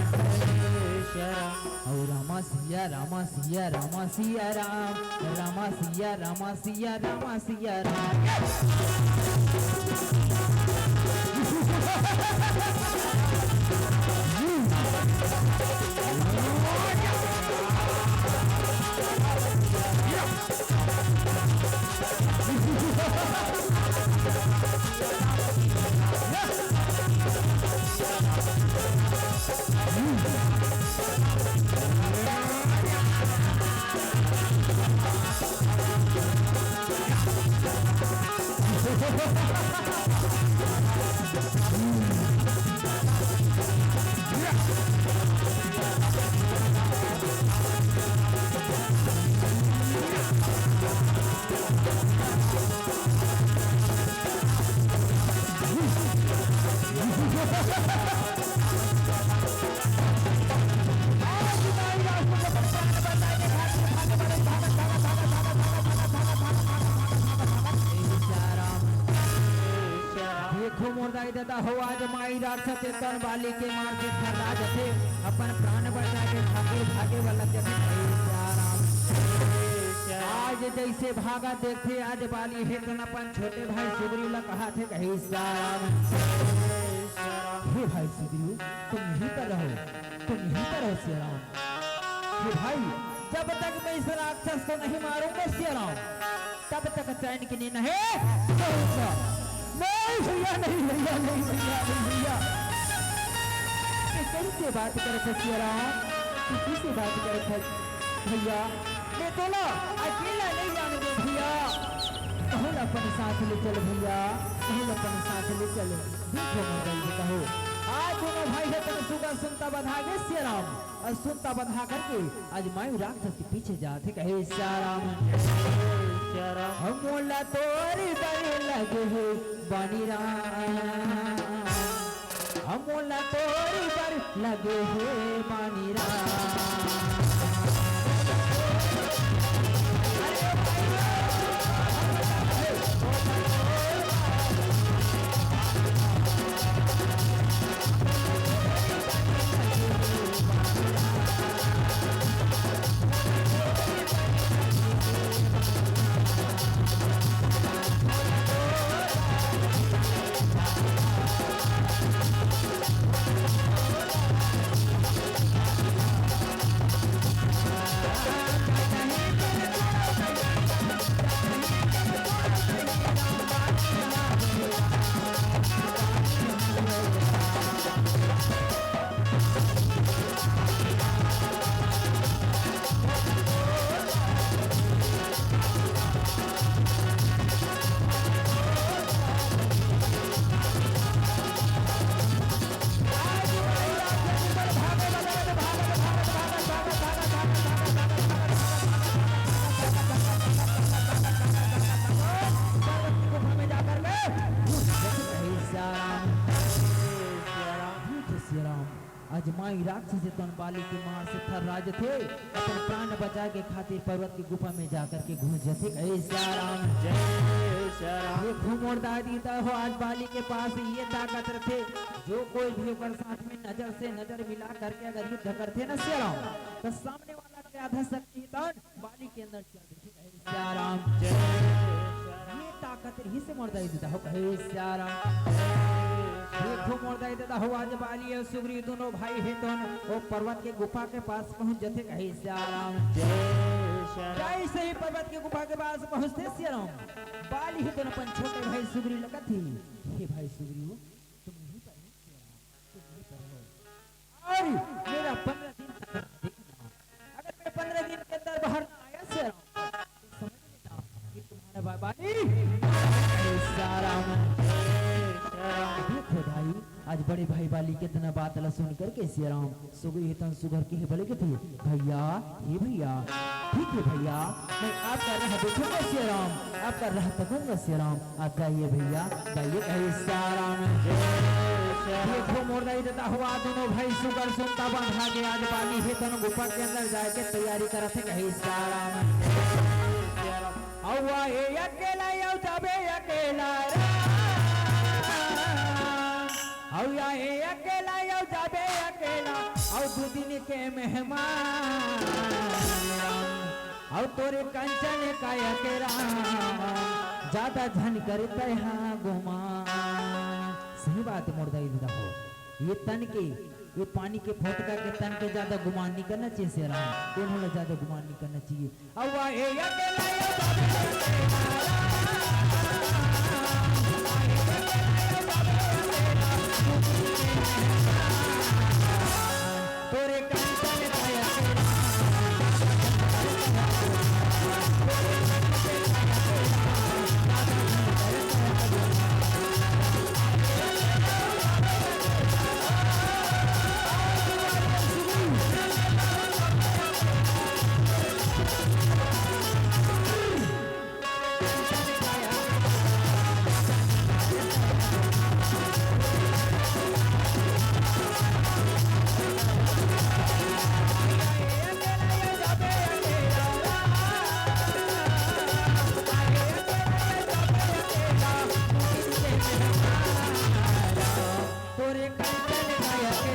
अउ रामा सिया, रामा सिया, रामा सिया राम, रामा सिया, रामा सिया, रामा सिया राम। देखो मोर दाई ददा हो, आज माई राक्षस तेतन बाली के मार के खर्रा जथे, अपन प्राण बचा के खातिर भागे वाला जथे। आज जैसे भागा देखथे, आज बाली हे तन अपन छोटे भाई सुग्रीव ला कहाथे कहे सियाराम। हे भाई सुग्रीव, तुम यहीं पर रहो, तुम यहीं पर रहो सियाराम। हे भाई, जब तक मैं इस राक्षस को नहीं मारूंगा सियाराम, तब तक चैन की नींद नहीं सोऊंगा। नहीं भैया, नहीं भैया, नहीं भैया, नहीं भैया। ये कैसे बात करत हस सियाराम? ये कैसे बात करत हस? भैया, मैं तोला अकेला नहीं जाने दे भैया। कहूँ ला अपन साथ ले चल भैया, कहूँ ला अपन साथ ले चल। देखो मोर दाई ददा हो, आज दोनों भाई हे तेन सुग्घर सुनता बंधा गे सियाराम। अउ सुनता बंधा करके आज मायू राक्षस के पीछे जाथे कहे सियाराम। सियाराम। हम मोला तोरी बर लगे हे बानी राम। हम मोला तोरी बर लगे हे बानी राम। आज माई राक्षस तोन बाली के मार से थर्रा जथे, अपन प्राण बचाए के खातिर पर्वत के गुफा में जाकर के घुस जथे। ए सियाराम। जय सियाराम। देखो मोर दाई ददा हो, आज बाली के पास ये ताकत रथे, जो कोई भी ओकर साथ में नजर से नजर मिला करके अगर युद्ध करथे ना सियाराम, तो सामने वाला के आधा शक्ति तोन बाली के अंदर चल देथे। ए सियाराम। जय सियाराम। ये ताकत रहिसे मोर दाई ददा हो, कहे सियाराम। देखो मोर दाई ददा हो, आज बाली अउ सुग्रीव दोनों भाई हे तोन ओ पर्वत के गुफा के पास पहुंच जथे, कहे सियाराम। जय सियाराम। जैसे ही पर्वत के गुफा के पास पहुंचथे सियाराम, बाली हे तोन अपन छोटे भाई सुग्रीव ला कथे, हे भाई सुग्रीव, तुम यहीं पर हो सियाराम, तुम यहीं पर हो। और मेरा पन्द्रह दिन तक देखना। अगर मैं पन्द्रह दिन के अंदर बाहर ना आया सियाराम, तो समझ लेना कि तुम्हारा बा-, बाली सियाराम। देखो दाई, आज बड़े भाई बाली के इतना बात ला सुन करके सियाराम सुग्रीव हे तोन सुग्घर के हे बले कथे, भैया, हे भैया, ठीक है भैया, मैं आपका राह देखूंगा सियाराम, आपका राह तकूंगा सियाराम। आप जाइए भैया, जाइए, कहे सियाराम। देखो मोर दाई ददा हो, दोनों भाई सुग्घर सुनता बंधा गे, आज बाली हे तोन गुफा के अंदर जाए के तैयारी करत हे, कहे सियाराम। अउ आए अकेला, अउ जाबे अकेला राम। अउ आए अकेला, अउ जाबे अकेला, अउ दू दिन के मेहमान। अउ तोरे कंचन काया के राम, जादा झन करे तैहा गुमान। सही बात हे मोर दाई ददा हो, ये तन के, ये पानी के फोटका के तन के जादा गुमान नहीं करना चाहिए सियाराम, कोनो ला जादा गुमान नहीं करना चाहिए। अउ आए अकेला, अउ जाबे अकेला। तोरे कंचन काया के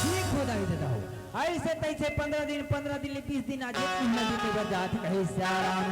ठीक हो दाई ददा हो। ऐसे तैसे पन्द्रह दिन, पन्द्रह दिन ले बीस दिन, आज एक महीना बीते बर जात कहे सियाराम।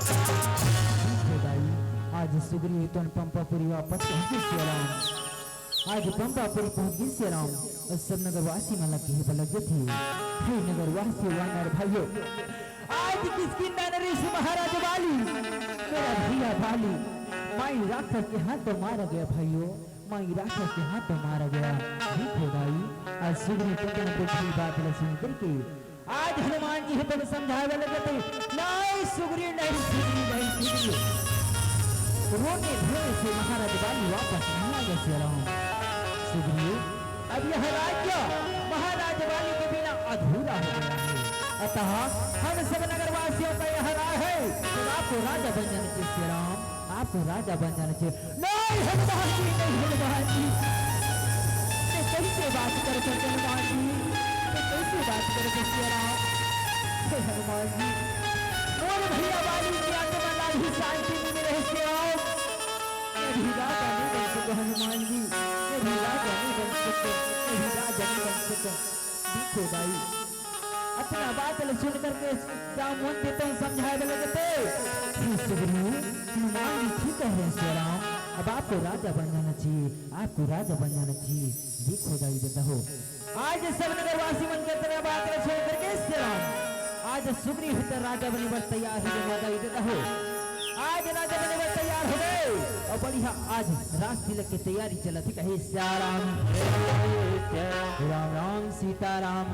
देखो दाई, आज सुग्रीव तोन पंपापुरी वापस पहुंच गे सियाराम। आज पंपापुरी पहुंच गे सियाराम। अउ सब नगरवासी मन ला कहे बर लग जथे, हे नगरवासी वानर भाइयों, आज किष्किंधा नरेश महाराज बाली, मेरा भैया बाली, माई राक्षस के हाथों मारा गया भाइयों, माई राक्षस के हाथों मारा गया। देखो दाई, आज सुग्रीव तोन दुख की बात ला सुन करके आज हनुमान जी हे तब समझावे लगे थे, "नहीं सुग्रीव, नहीं सुग्रीव, नहीं सुग्रीव।" रोने धोने से महाराज बाली वापस नहीं आ गए सियाराम। सुग्रीव, अब यह राज्य महाराज बाली के बिना अधूरा हो गया है। अतः हम सब नगरवासियों का यह राय है कि आपको राजा बन जाना चाहिए सियाराम, आपको राजा बन जाना चाहिए। नहीं हनुमान जी, नहीं हनुमान जी, मैं कैसे बात कर सकते हनुमान जी, मैं कैसे बात कर सकते राम? हे हनुमान जी, मोर भैया बाली की आत्मा ला भी शांति नहीं मिले सियाराम। मैं भी राजा नहीं बन सकता हनुमान जी, मैं भी राजा नहीं बन सकता, मैं भी राजा नहीं बन सकता। देखो दाई, अतना बात ल सुन करके जामवंत तो समझाए बर लगे थे। हे सुग्रीव, हनुमान जी ठीक कह रहे हैं सिया राम, अब आपको राजा बन जाना चाहिए, आपको राजा बन जाना चाहिए। देखो दाई ददा हो, आज सब नगरवासी मन के अतना बात ल सुन करके सिया राम, आज सुग्रीव ह त राजा बने बर तैयार हे, दाई ददा हो। आज राजा बने बर तैयार हो गे। अउ बढ़िया आज राज तिलक के तैयारी चलत हे, कहे सिया राम। राम राम सीताराम।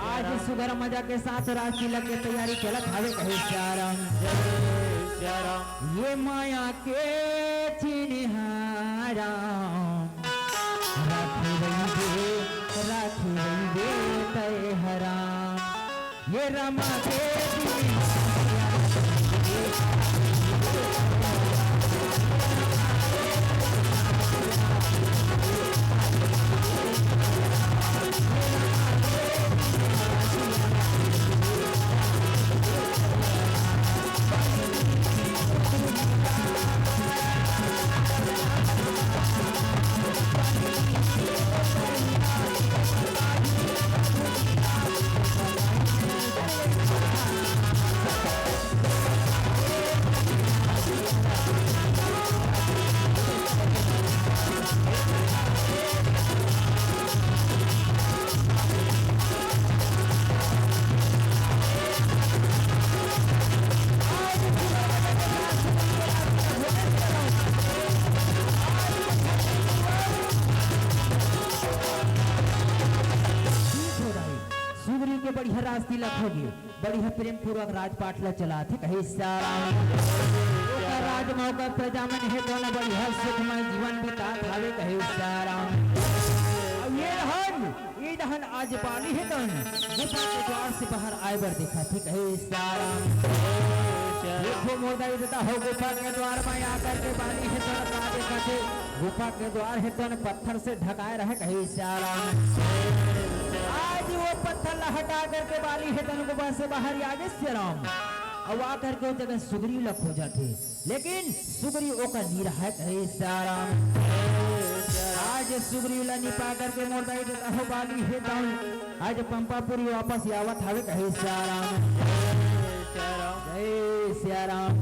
आज सुघर मजा के साथ राज तिलक के तैयारी चलत हवे, कहे सिया राम। ये माया के चिन्हारा राखे रहिबे, राखे रहिबे तय हराम। ये रमा के चिन्हारा सुग्रीव के बढ़िया राज तिलक होगे, बढ़िया प्रेम पूर्वक राजपाट ला चलाथे, कहे सिया राम। ओकर राज म ओकर प्रजा मन हे, दोनों बढ़िया सुखमय जीवन बितात हावे, कहे सिया राम। अब ये रहन, ये रहन आज बाली हे तन गुफा के द्वार से बाहर आए बर देखाथे, कहे सिया राम। देखो मोर दाई ददा हो, गुफा के द्वार म आकर के बाली हे तन का देखाथे, गुफा के द्वार हे तन पत्थर से ढकाए रहे, कहे सिया राम। आज वो पत्थर ला हटा करके बाली हे तन गुफा से बाहर आ गे सिया राम। अब आकर के वो जगह सुग्रीव ला खोजथे, लेकिन सुग्रीव ओकर नी रहय, कहे सिया राम। आज सुग्रीव ला नी पा करके मोर दाई ददा हो बाली हे तन आज पंपापुरी वापस आवत हवे, कहे सिया राम। जय सिया राम।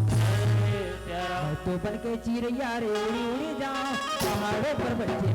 मैं तो बन के चिरैया रे उड़ी उड़ी जाऊं पहाड़ों पर बच्चे।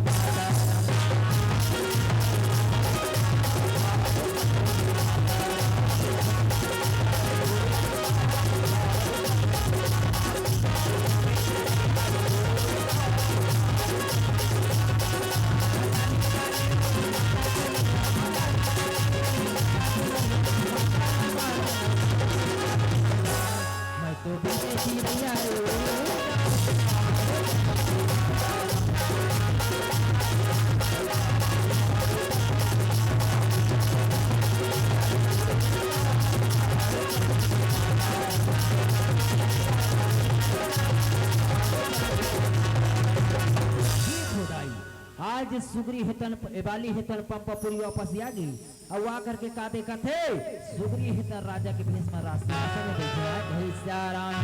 आज सुग्रीव हे तन, ए, बाली हे तन पंपापुरी वापस आ गे। अउ आ करके का देखत हे? सुग्रीव हे तन राजा के भेष म राज सिंहासन म बइठे हे। जय सिया राम।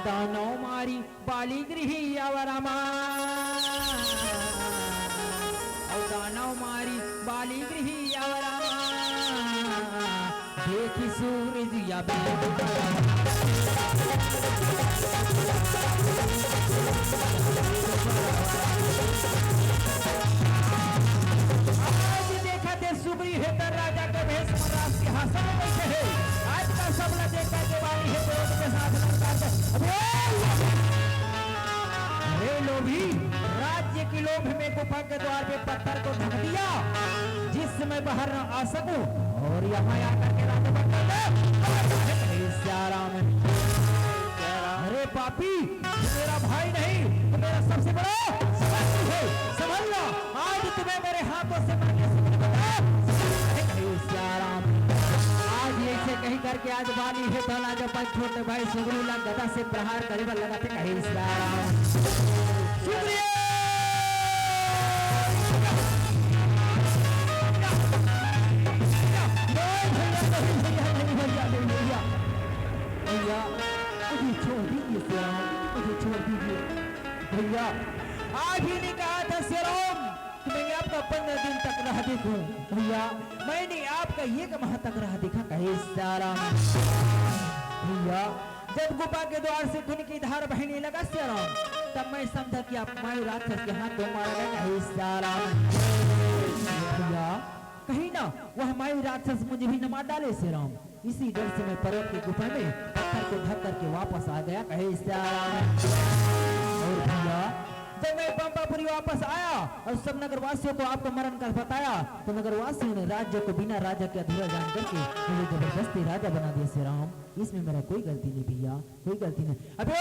दानव मारी बाली गृही अवरामा। अउ दानव मारी बाली गृही अवरामा। देखी सूरज या आज देखत हे सुग्रीव हे तन राजा के भेष म राज सिंहासन म बइठे हे। आज का सबला देख करके बाली हे तन के साथ लंका के, अबे! अरे लोभी, राज्य की लोभ में गुफा के द्वार पे पत्थर को ढक दिया, जिससे मैं बाहर न आ सकूं, और यहाँ आकर के राजा बन गया। हे सिया राम, अरे पापी, तू मेरा भाई नहीं, तू मेरा सबसे बड़ा शत्रु है। समझ लो, आज तुम्हें मेरे हाथों से मरने से कोई बचा नहीं सकता। हे सिया राम, आज ऐसे कहीं करके आज बाली हे तन आज अपन छोटे भाई सुग्रीव ला गदा से प्रहार करे बर लगथे। हे सिया राम। सुग्रीव! नहीं भैया, नहीं भैया, नहीं भैया, नहीं भैया। भैया, मुझे छोड़ दीजिए सिया राम, मुझे छोड़ दीजिए। भैया, आज ही नहीं कहा था सिया राम, तुम्हें अब पंद्रह दिन तक रह देखूं भैया, मैंने आपका एक माह तक रह देखा, कहे सिया राम। भैया, जब गुफा के द्वार से खून की धार बहने लगा सिया राम, तब मैं समझा कि आप माई राक्षस के हाथों मारा गया, कहे सिया राम। भैया, कहीं ना वह माई राक्षस मुझे भी न मार डाले सिया राम। इसी डर से मैं पर्वत की गुफा में पत्थर को ढक करके वापस आ गया, कहे सिया राम। और भैया, जब मैं पंपापुरी वापस आया और सब नगरवासियों को आपका मरण का बताया, तो नगरवासियों ने राज्य को बिना राजा के अधूरा जान करके मुझे जबरदस्ती राजा बना दिया सिया राम। इसमें मेरा कोई गलती नहीं भैया, कोई गलती नहीं। अबे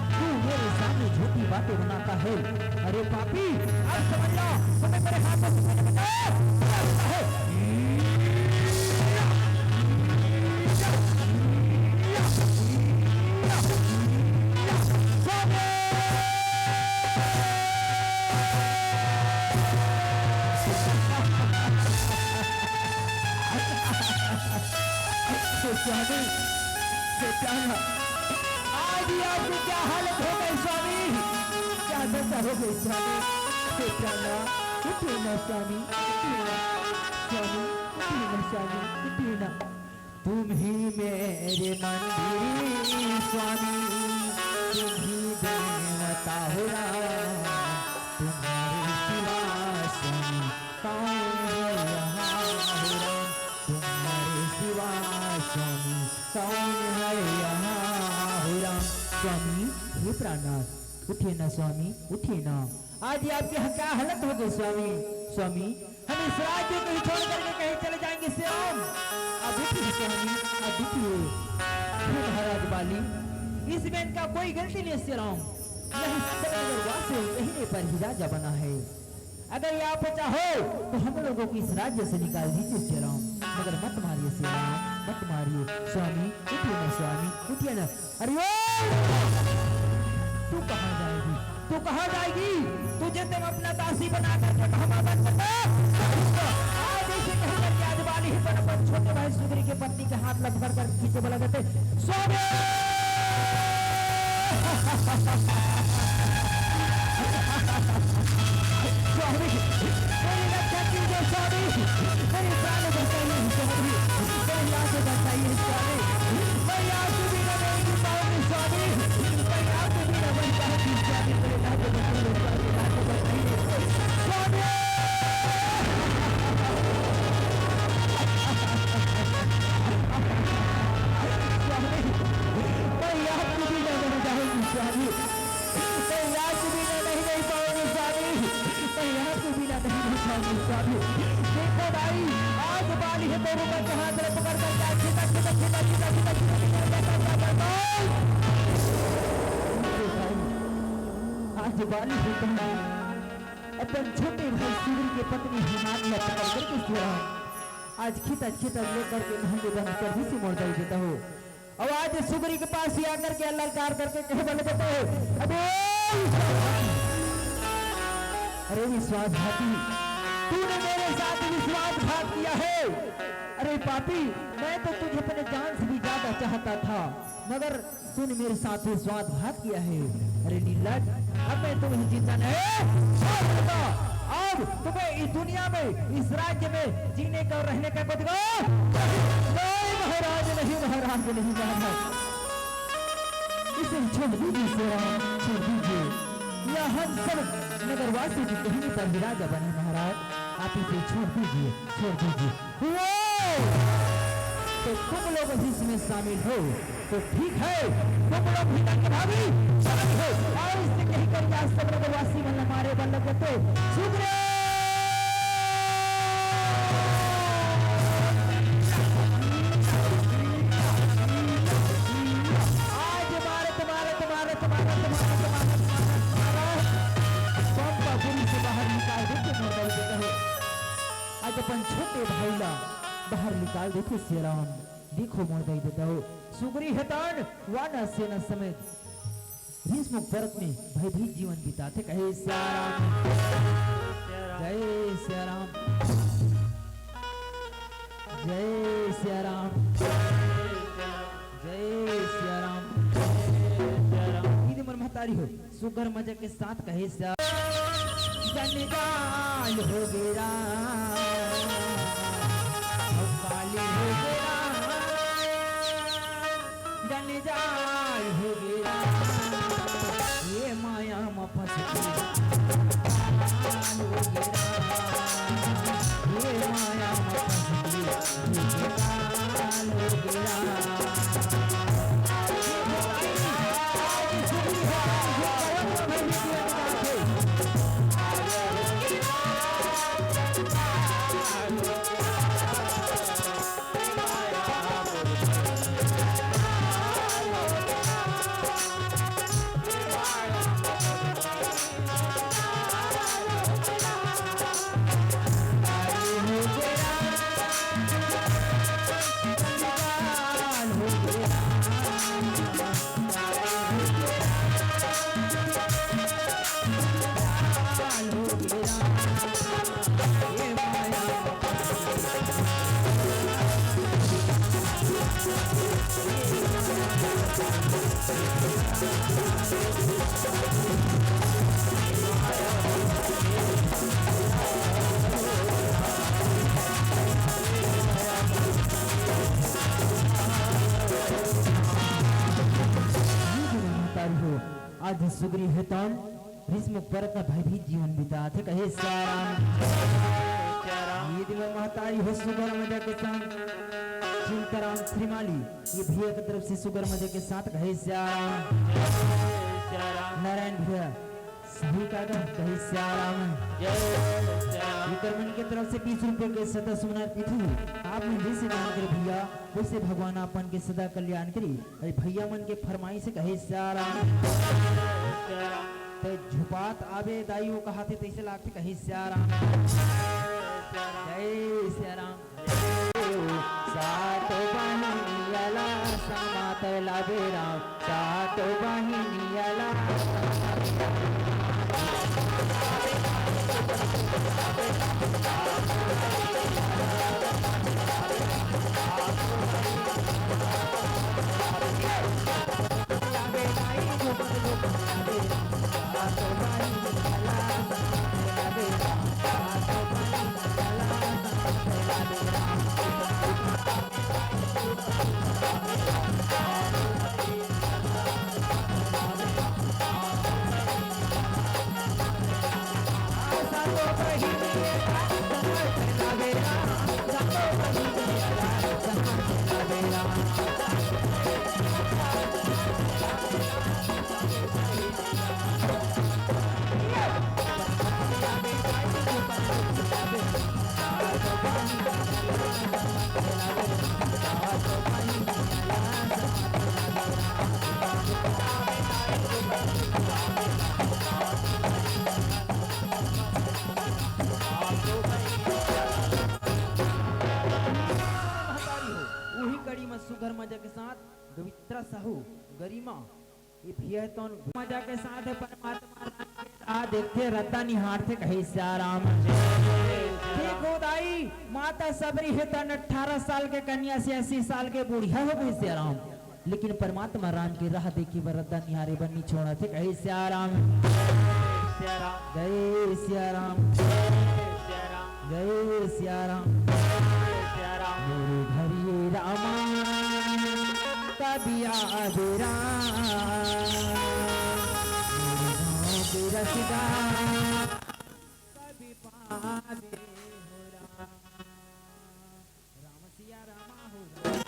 तू मेरे सामने झूठी बातें बनाता है। अरे पापी, अब समझ लो, तुम्हें मेरे हाथों से बचाओ। स्वामी, बेचारा, आज ही आपकी क्या हालत हो गई स्वामी, क्या दशा हो गई स्वामी। बेचारा, उठिए ना स्वामी, उठिए ना स्वामी, उठिए ना स्वामी, उठिए ना। तुम ही मेरे मंदिर स्वामी, तुम ही देवता हो राम, तुम्हारे सिवा स्वामी कौन है यहाँ हो राम, तुम्हारे सिवा स्वामी कौन है यहाँ हो राम। स्वामी, हे प्राणनाथ, उठिए ना स्वामी, उठिए ना। आज ये आपकी यहाँ क्या हालत हो गई स्वामी। स्वामी, हम इस राज्य को ही छोड़ करके कहीं चले जाएंगे सिया राम। अब उठिए स्वामी, अब उठिए। हे महाराज बाली, इसमें इनका कोई गलती नहीं सिया राम। यह सब नगरवासी कहने पर ही राजा बना है। अगर ये आप चाहो तो हम लोगों को इस राज्य से निकाल दीजिए सिया राम, मगर मत मारिए सिया राम, मत मारिए। स्वामी, उठिए ना स्वामी, उठिए ना। अरे ओ! तू कहाँ जाएगी? तू कहाँ जाएगी? तुझे तो अपना दासी बना करके कहाँ बंद कर दे? आज इसे कहकर कि आज बाली ही पर अपन छोटे भाई सुग्री के पत्नी के हाथ लपकड़ कर पीछे बोला करते, स्वामी! स्वामी, मेरी रक्षा कीजिए स्वामी, मेरी जान बचाइए स्वामी, मेरी लाश बचाइए स्वामी, मैं यहाँ से भी नहीं जी पाऊंगी स्वामी, मैं यहाँ से भी नहीं बच पाऊंगी स्वामी, मेरी लाश बचाइए स्वामी, लाश बचाइए स्वामी। स्वामी, मैं यहाँ से भी नहीं बच जाऊंगी स्वामी। मैं यहाँ से भी नहीं, नहीं पाऊंगी स्वामी। मैं यहाँ से भी नहीं, नहीं पाऊंगी स्वामी। देखो भाई, आज बाली है तो रुका के हाथ में पकड़ कर क्या खिदा, खिदा, खिदा, खिदा, खिदा, खिदा, खिदा, खिदा, खिदा, खिदा। देखो भाई, आज बाली है तो अपन छोटे भाई सुग्री के पत्नी हमार में पकड़ करके सिया राम आज खिता खिता लेकर के नहंगे बंद कर दी सी मोड़ दई देता हो। अब आज सुग्री के पास ही आकर के ललकार करके कहे बल देते हो, अबे अरे विश्वासघाती, तूने मेरे साथ विश्वासघात किया है। अरे पापी, मैं तो तुझे अपने जान से भी ज्यादा चाहता था, मगर तूने मेरे साथ विश्वासघात किया है। अरे निर्लज, अब मैं तुम्हें जिंदा नहीं छोड़ दूंगा। अब तुम्हें इस दुनिया में, इस राज्य में जीने का और रहने का अधिकार नहीं, महाराज, नहीं महाराज, नहीं महाराज। इसे छोड़ दीजिए सिया राम, छोड़ दीजिए। यह हम सब नगरवासी के कहने पर ही राजा बने महाराज, आप इसे छोड़ दीजिए, छोड़ दीजिए। वो तो तुम लोग इसमें शामिल हो तो ठीक है, तुम लोग भी दंगे भागी शामिल हो। और इससे कहीं कर या सब नगरवासी मन मारे बल लग गए तो सुग्रीव आज मारत, मारत, मारत, मारत, मारत, मारत, मारत, मारत, पंपापुरी से बाहर निकाल देते मोर दई देता हो। आज अपन छोटे भाई ला बाहर निकाल देते सिया राम। देखो मोर दई देता हो। सुग्री हेतान वानर सेना समेत भीष्म पर्वत में भयभीत जीवन बिताते कहे सिया राम। जय सिया राम। जय सिया राम। जय सिया राम। ये दे मोर महतारी हो, सुघर मजा के साथ कहे सिया। जंजाल हो गे राम, अउ काली हो गे राम, जंजाल हो गे राम, ये माया म फंस के जंजाल हो गे राम, ये माया म फंस के जंजाल हो गे राम। आज सुग्रीव हे तन भीष्म परत भयभीत जीवन बिताथे, कहे सिया राम। ये दिन महतारी हो सुघर मजा के संग चिंताराम श्रीमाली, ये भैया के तरफ से सुघर मजा के साथ, कहे सिया राम। नारायण भैया सही काका, कहे सिया राम। एकर मन के तरफ से बीस रुपये के सदा सुमन अर्पित हे। आप मन जैसे दान करे भैया, वैसे भगवान आप मन के सदा कल्याण करे। अरे भैया मन के फरमाइश हे, कहे सिया राम। ते झुपात आबे दाई, वो कहाथे तैसे लागथे, कहे सिया राम। जय सिया राम। सात बहिनिया ला समात लाबे राम, सात बहिनिया ला। उही कड़ी म सुघर मजा के साथ गवित्रा साहू गरिमा, ये भैया तोन मजा के साथ हे परमात्मा राम के राह देखथे, रद्दा निहारथे, कहे सिया राम। देखो दाई, माता सबरी हे तन अठारह साल के कन्या से अस्सी साल के बुढ़िया हो गई सिया राम। लेकिन परमात्मा राम के राह देखे बर रद्दा निहारे बर नी छोड़थे, कहे सिया राम। जय सिया राम। जय सिया राम। मोर घरी रामा कबिया अबे राम, मोर गाँव के रसदा कभी पावे हो राम। राम सिया रामा हो राम।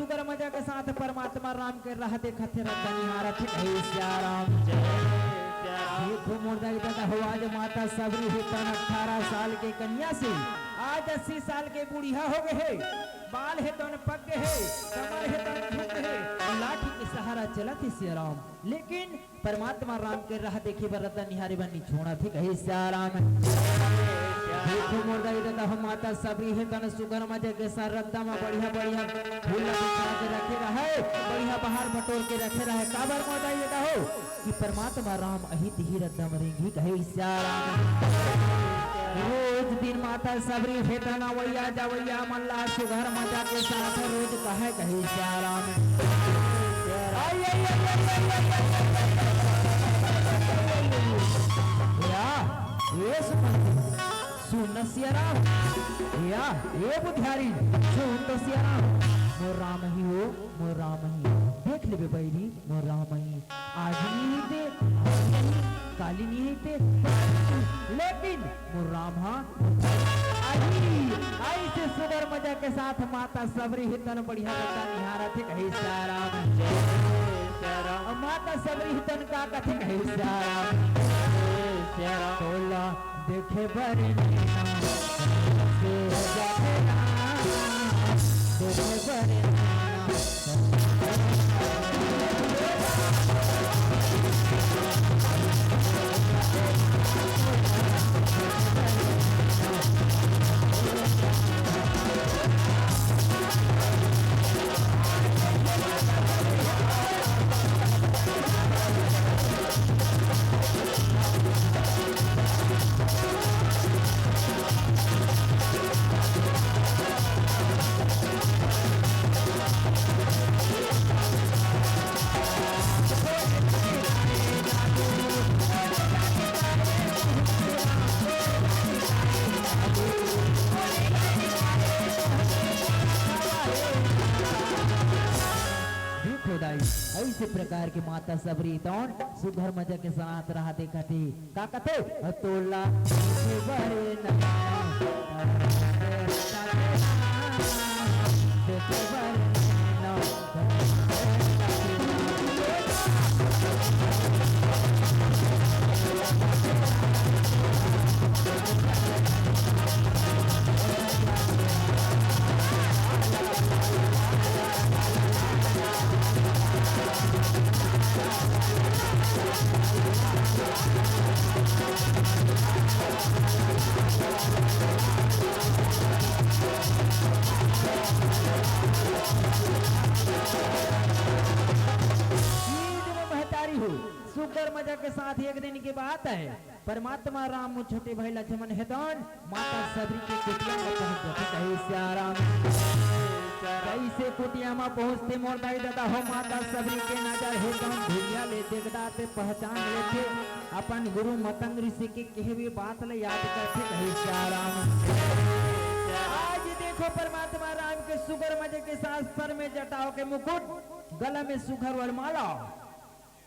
सुघर मजा के साथ परमात्मा राम के राह देखत हे, रद्दा निहारत हे, हे सिया राम। देखो मोर दाई ददा हो, आज माता सबरी हे तन अठारह साल के कन्या से आज अस्सी साल के बुढ़िया हो गए हे, बाल हे तन पक गए हे, कमर हे तन झुक गए हे, लाठी के सहारा चलत हे सिया राम। लेकिन परमात्मा राम के राह देखे बर, रद्दा निहारे बर नी छोड़त हे, कहे सिया राम। देखो मोर दाई ददा हो, माता सबरी हे तन सुघर मजा के साथ रद्दा म बढ़िया बढ़िया फूल ला बिछा के रखे रहे, बढ़िया बहार बटोर के रखे रहे। काबर मोर दाई ददा हो कि परमात्मा राम अही तिही रद्दा म रेंगही, कहे सिया राम। रोज दिन माता सबरी हे तन अवैया जवैया मन ला सुघर मजा के साथ रोज कहे, कहे सिया राम। आई, आई, आई, आई, आई, आई, आई, आई, आई, आई, आई, आई। या, ए सुमन, सुन न सिया राम। या, ए बुधियारी, सुन तो सिया राम। मोर राम ही हो, मोर राम ही। देख लेबे बैरी, मोर राम ही। आज नी हे ते, काली नी हे ते, लेकिन मोर राम हा आही। अइसे सुघर मजा के साथ माता सबरी हे तन बढ़िया रद्दा निहारत हे, कहे सिया राम। जय सिया राम। अउ माता सबरी हे तन का कथे, कहे सिया राम। जय सिया राम। तोला देखे बर नैना, से जाथे ना, देखे बर नैना। देखो दाई, अइसे प्रकार के माता सबरी तौन सुघर मजा के साथ राह देखत हे। का कथे? तोला देखे बर नैना, देखे बर नैना। महतारी हो, सुघर मजा के साथ एक दिन के बात हे, परमात्मा राम मोर छोटे भाई लक्ष्मण हे तौन माता सबरी के कुटिया म पहुंच जाथे, कहे सिया राम। जइसे कुटिया म पहुंचथे मोर दाई ददा हो, माता सबरी के नजर हे तौन धुरिया ले देखथे, पहचान लेथे, अपन गुरु मतंग ऋषि के कहे हुए बात ला याद करथे, कहे सिया राम। आज देखो परमात्मा राम के सुघर मजे के साथ सर में जटाओं के मुकुट, गला में सुघर वरमाला,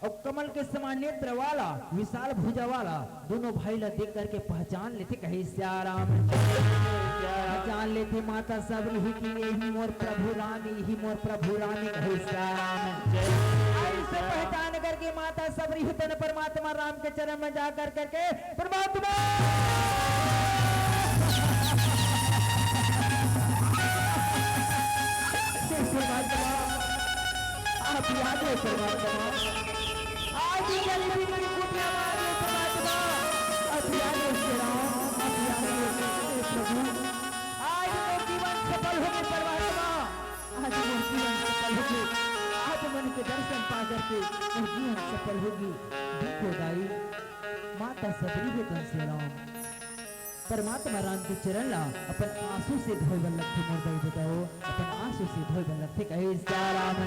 अउ कमल के समान नेत्र वाला, विशाल भुजा वाला, दूनों भाई ला देख करके पहचान लेथे, कहे सिया राम। पहचान लेथे माता सबरी ही कि यही मोर प्रभु राम, यही मोर प्रभु राम, कहे सिया राम। अइसे पहचान करके माता सबरी ही तन परमात्मा राम के चरण में जा कर करके परमात्मा, परमात्मा, आप याद हो परमात्मा। आज ये गरीबी की कुटिया में आज ये परमात्मा, आप याद हो श्री राम, आप याद हो हे प्रभु। आज मोर जीवन सफल होगे परमात्मा, आज मोर जीवन सफल होगे, आज मन के दर्शन पा करके मोर जीवन सफल होगे। देखो दाई, माता सबरी हे तन श्री राम। परमात्मा राम के चरण ला अपन आंसू से धोए बर लगथे, मोर दाई बताओ, अपन आंसू से धोए बर लगथे, कहे सिया राम।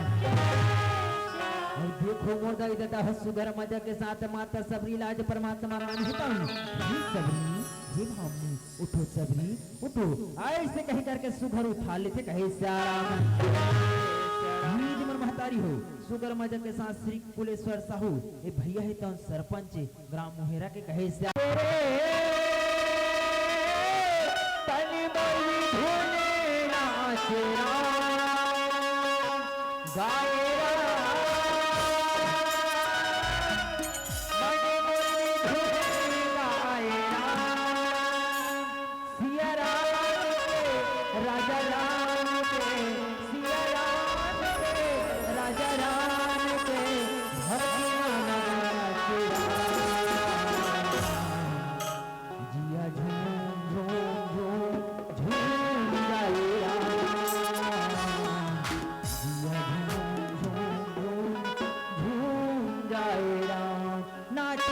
अउ देखो मोर दाई ददा हो, सुघर मजा के साथ माता सबरी ला आज परमात्मा राम हे तन, हे सबरी, हे भामनी, उठो सबरी, उठो, अइसे कहि करके सुघर उठा लेथे, कहे सिया राम। निज मन महतारी हो, सुघर मजा के साथ श्री कुलेश्वर साहू, ए भैया हे तन सरपंच, ग्राम मोहेरा के कहे सिया रे, तनी मोरी धुने नाच राम। गाए राम, मन मुरली धुन गाए राम। सिया राम के, राजा राम के, सिया राम के, राजा राम के, भक्तिया नगन के राम। जिया झूम झूम झूम झूम जाए राम। जिया झूम झूम झूम झूम जाए राम। नाच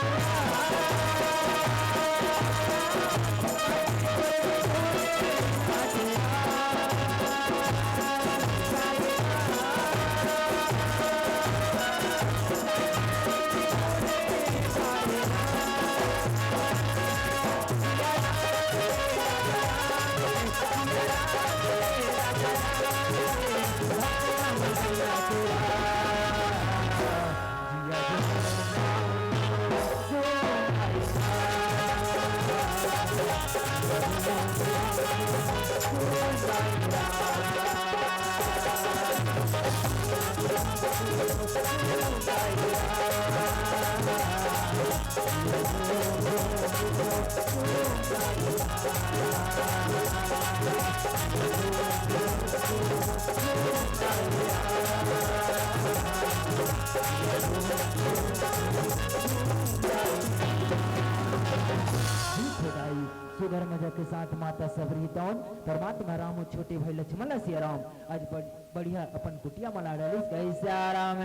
सुघर मजा के साथ माता सबरी तौन परमात्मा राम अउ छोटे भाई लक्ष्मण ला सिया राम आज बड़-, बढ़िया अपन कुटिया म ला डालिस, कहे सिया राम।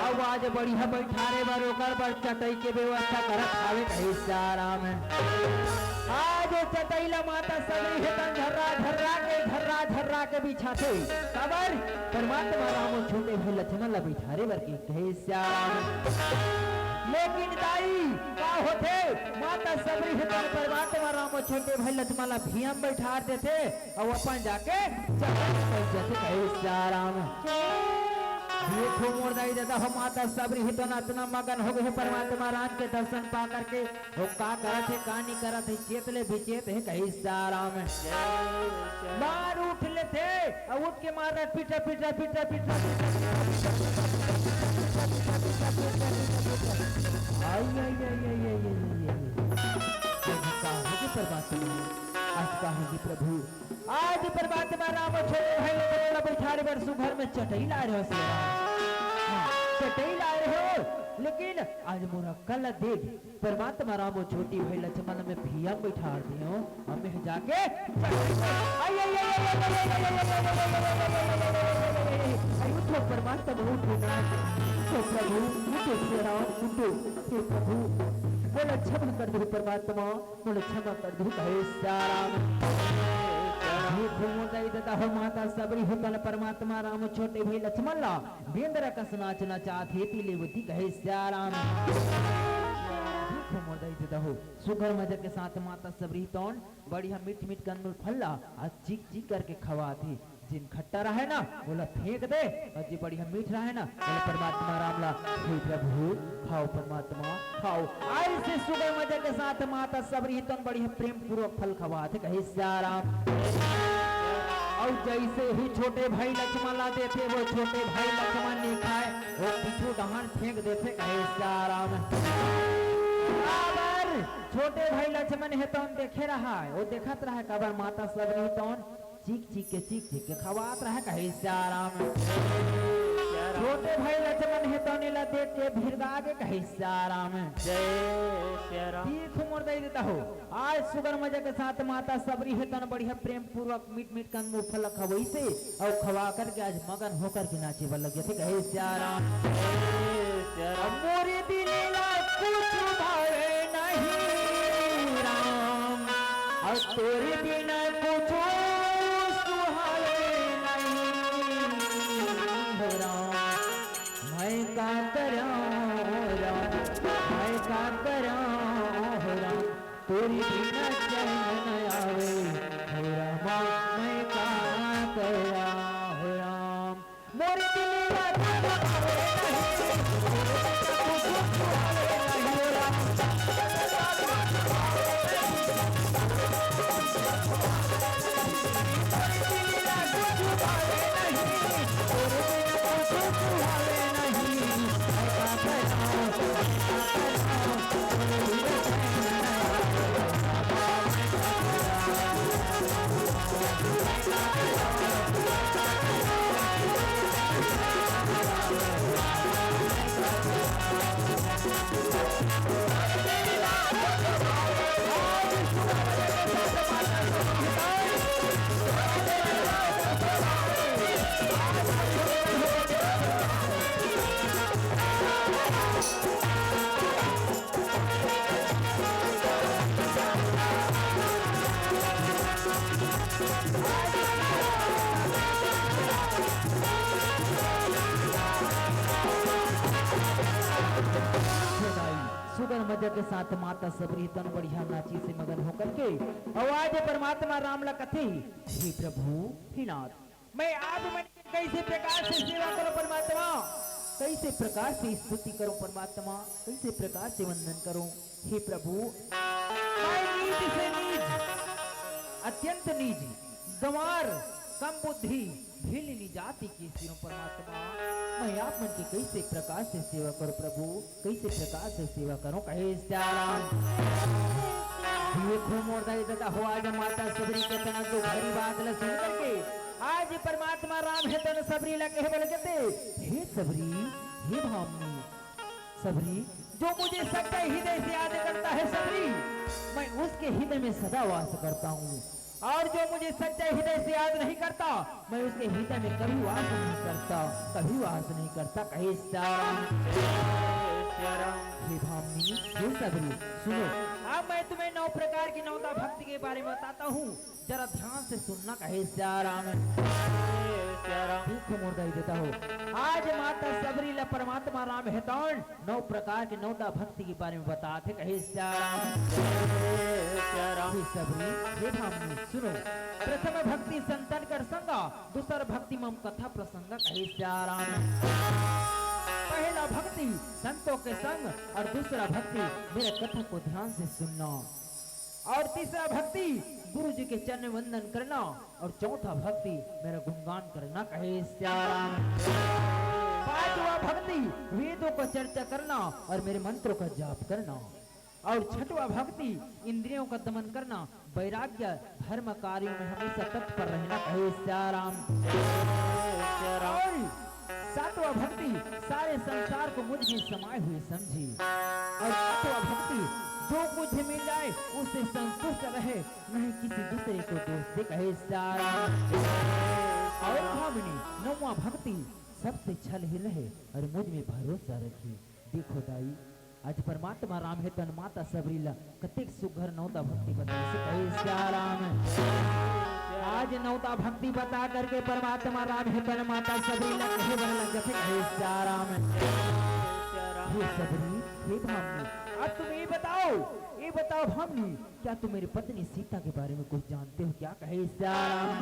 अब आज बढ़िया बैठारे बर ओकर बर चटई के व्यवस्था करत हावे, कहे सिया राम। आज चटई ला माता सबरी हे तन झर्रा झर्रा के, झर्रा झर्रा के बिछाथे। काबर? परमात्मा राम अउ छोटे भाई लक्ष्मण ला बैठारे बर के, कहे सिया राम। लेकिन दाई, का होथे? माता सबरी हे तन परमात्मा राम अउ छोटे भाई लक्ष्मण ला भुइयां म बैठार देथे। अउ अपन जाके चटई म पहुंच जाथे, कहे सिया राम। देखो मोर दाई ददा हो, माता सबरी हे तन अतना मगन हो गे हे परमात्मा राम के दर्शन पा करके। ओ का करत हे, का नी करत हे, चेत ले बिचेत हे, कहे सिया राम। मार उठ लेथे, अउ उठ के मारत पिटा, पिटा, पिटा, पिटा, पिटा। आई, आई, आई। आज का होगे परमात्मा? आज का होगे प्रभु? आज परमात्मा राम छोटे भाई लक्ष्मण ला बैठारे बर सुघर में चटई लाए रहे हो सिया राम। हाँ, चटई लाए रहे हो, लेकिन आज मोर अक्कल ला देख, परमात्मा राम अउ छोटे भाई लक्ष्मण में भुइयां म बैठार दे हो, अउ मैं जाके आई, आई, आई। आई, उठो परमात्मा, उठो ना। उठो प्रभु, उठो सिया राम, उठो। हे प्रभु, मोला क्षमा कर दो परमात्मा, मोला क्षमा कर दो, कहे सिया राम। हे घूमो दई ददा हो, माता सबरी हे तन परमात्मा राम अउ छोटे भाई लक्ष्मण ला बेंदरा कस नाच नचात हे, तिले वती कहे सिया राम। हे घूमो दई ददा हो, सुघर मजा के साथ माता सबरी तौन बढ़िया मीठ मीठ कंदमूल फल ला अउ चीख चीख करके खवाथे। जेन खट्टा रहय ना, ओला फेंक दे, अउ जे बढ़िया मीठ रहय ना, ओला परमात्मा राम ला, हे प्रभु, खाव परमात्मा, खाव। अइसे सुघर मजा के साथ माता सबरी तौन बढ़िया प्रेम पूर्वक फल खवाथे, कहे सिया राम। अउ जइसे ही छोटे भाई लक्ष्मण ला देथे, ओ छोटे भाई लक्ष्मण नइ खाय, ओ पीछू डहान फेंक देथे, कहे सिया राम। काबर? छोटे भाई लक्ष्मण हे तौन देखे रहय, ओ देखत रहय, काबर माता सबरी तौन चीख चीख के, चीख चीख के खवात रहय, कहे सिया राम। छोटे भाई लक्ष्मण हे तौन एला देख के भिरगा गे, कहे सिया राम। जय सिया राम। तीर मोर दई ददा हो। आज सुघर मजा के साथ माता सबरी हे तन बढ़िया प्रेम पूर्वक मीठ मीठ कंदमूल फल खवइसे अउ खवा करके आज मगन होकर के नाचे बर लग जाथे, कहे सिया राम। जय सिया राम। मोरे दिल ला कुछ भावे नहीं राम, अउ तोरे बिना कुछ सुहावे नहीं हो राम। मैं का करौं राम, मैं का करौं राम, तोरे बिना चैन न आवे हो रामा, मैं का करौं हो राम। मोर दिल ला के साथ माता सबरी तन बढ़िया नाची से मगन होकर के, अउ आज परमात्मा राम ला कथे, हे प्रभु, हे नाथ, मैं आप मन के कइसे प्रकार से सेवा करूं परमात्मा, कइसे प्रकार से स्तुति करूं परमात्मा, कइसे प्रकार से वंदन करूं, हे प्रभु, मैं नीच से नीच, अत्यंत नीच, गंवार, कम बुद्धि, भील निजाति के सिरों परमात्मा, मैं आप मन के कइसे प्रकार से सेवा करूं प्रभु, कइसे प्रकार से सेवा करूं, कहे सियाराम। देखो मोर दाई ददा हो, आज माता सबरी के तना तो भारी बात ल सुन करके आज परमात्मा राम हे तन सबरी ला कहे बर लगथे, हे सबरी, हे भामनी, सबरी, जो मुझे सच्चे हृदय से याद करता है सबरी, मैं उसके हृदय में सदा वास करता हूँ। और जो मुझे सच्चे हृदय से याद नहीं करता, मैं उसके हृदय में कभी वास नहीं करता, कभी वास नहीं करता, कहे सियाराम। हे भामनी, हे सबरी, सुनो, अब मैं तुम्हें नौ प्रकार की नौदा भक्ति के बारे में बताता हूँ, जरा ध्यान से सुनना, कहे सियाराम। देखो मोर दाई ददा हो, आज माता सबरी ला परमात्मा राम हे तन नौ प्रकार के नौदा भक्ति के बारे में बतात हे, कहे सियाराम। हे सबरी, हे भामनी, सुनो। प्रथम भक्ति संतन कर संगा, दूसर भक्ति मम कथा प्रसंग, कहे सियाराम। पहला भक्ति संतों के संग और दूसरा भक्ति मेरे कथा को ध्यान से सुनना। और तीसरा भक्ति गुरु जी के चरण वंदन करना और चौथा भक्ति मेरा गुणगान करना, कहे सियाराम। पांचवा भक्ति वेदों का चर्चा करना और मेरे मंत्रों का जाप करना। और छठवा भक्ति इंद्रियों का दमन करना, वैराग्य, धर्म कार्यों में हमेशा तत्पर रहना, कहे सियाराम। और सातवां भक्ति सारे संसार को मुझ में समाए हुए समझे। और आठवां भक्ति जो कुछ मिल जाए उससे संतुष्ट रहे, नहीं किसी दूसरे को दोष दे, कहे सियाराम। और भामिनी नौवां भक्ति सबसे छल ही रहे और मुझ में भरोसा रखे। देखो दाई, आज परमात्मा राम हे तन माता सबरी ला कतेक सुघर नौदा भक्ति बताइस, कहे सियाराम। आज नौदा भक्ति बता करके परमात्मा राम हे तन माता सबरी ला कहे बर लग जाथे, कहे सियाराम। हे सबरी, हे भामिनी, अब तुम ये बताओ, ये बताओ भामिनी, क्या तुम मेरी पत्नी सीता के बारे में कुछ जानते हो क्या, कहे सियाराम।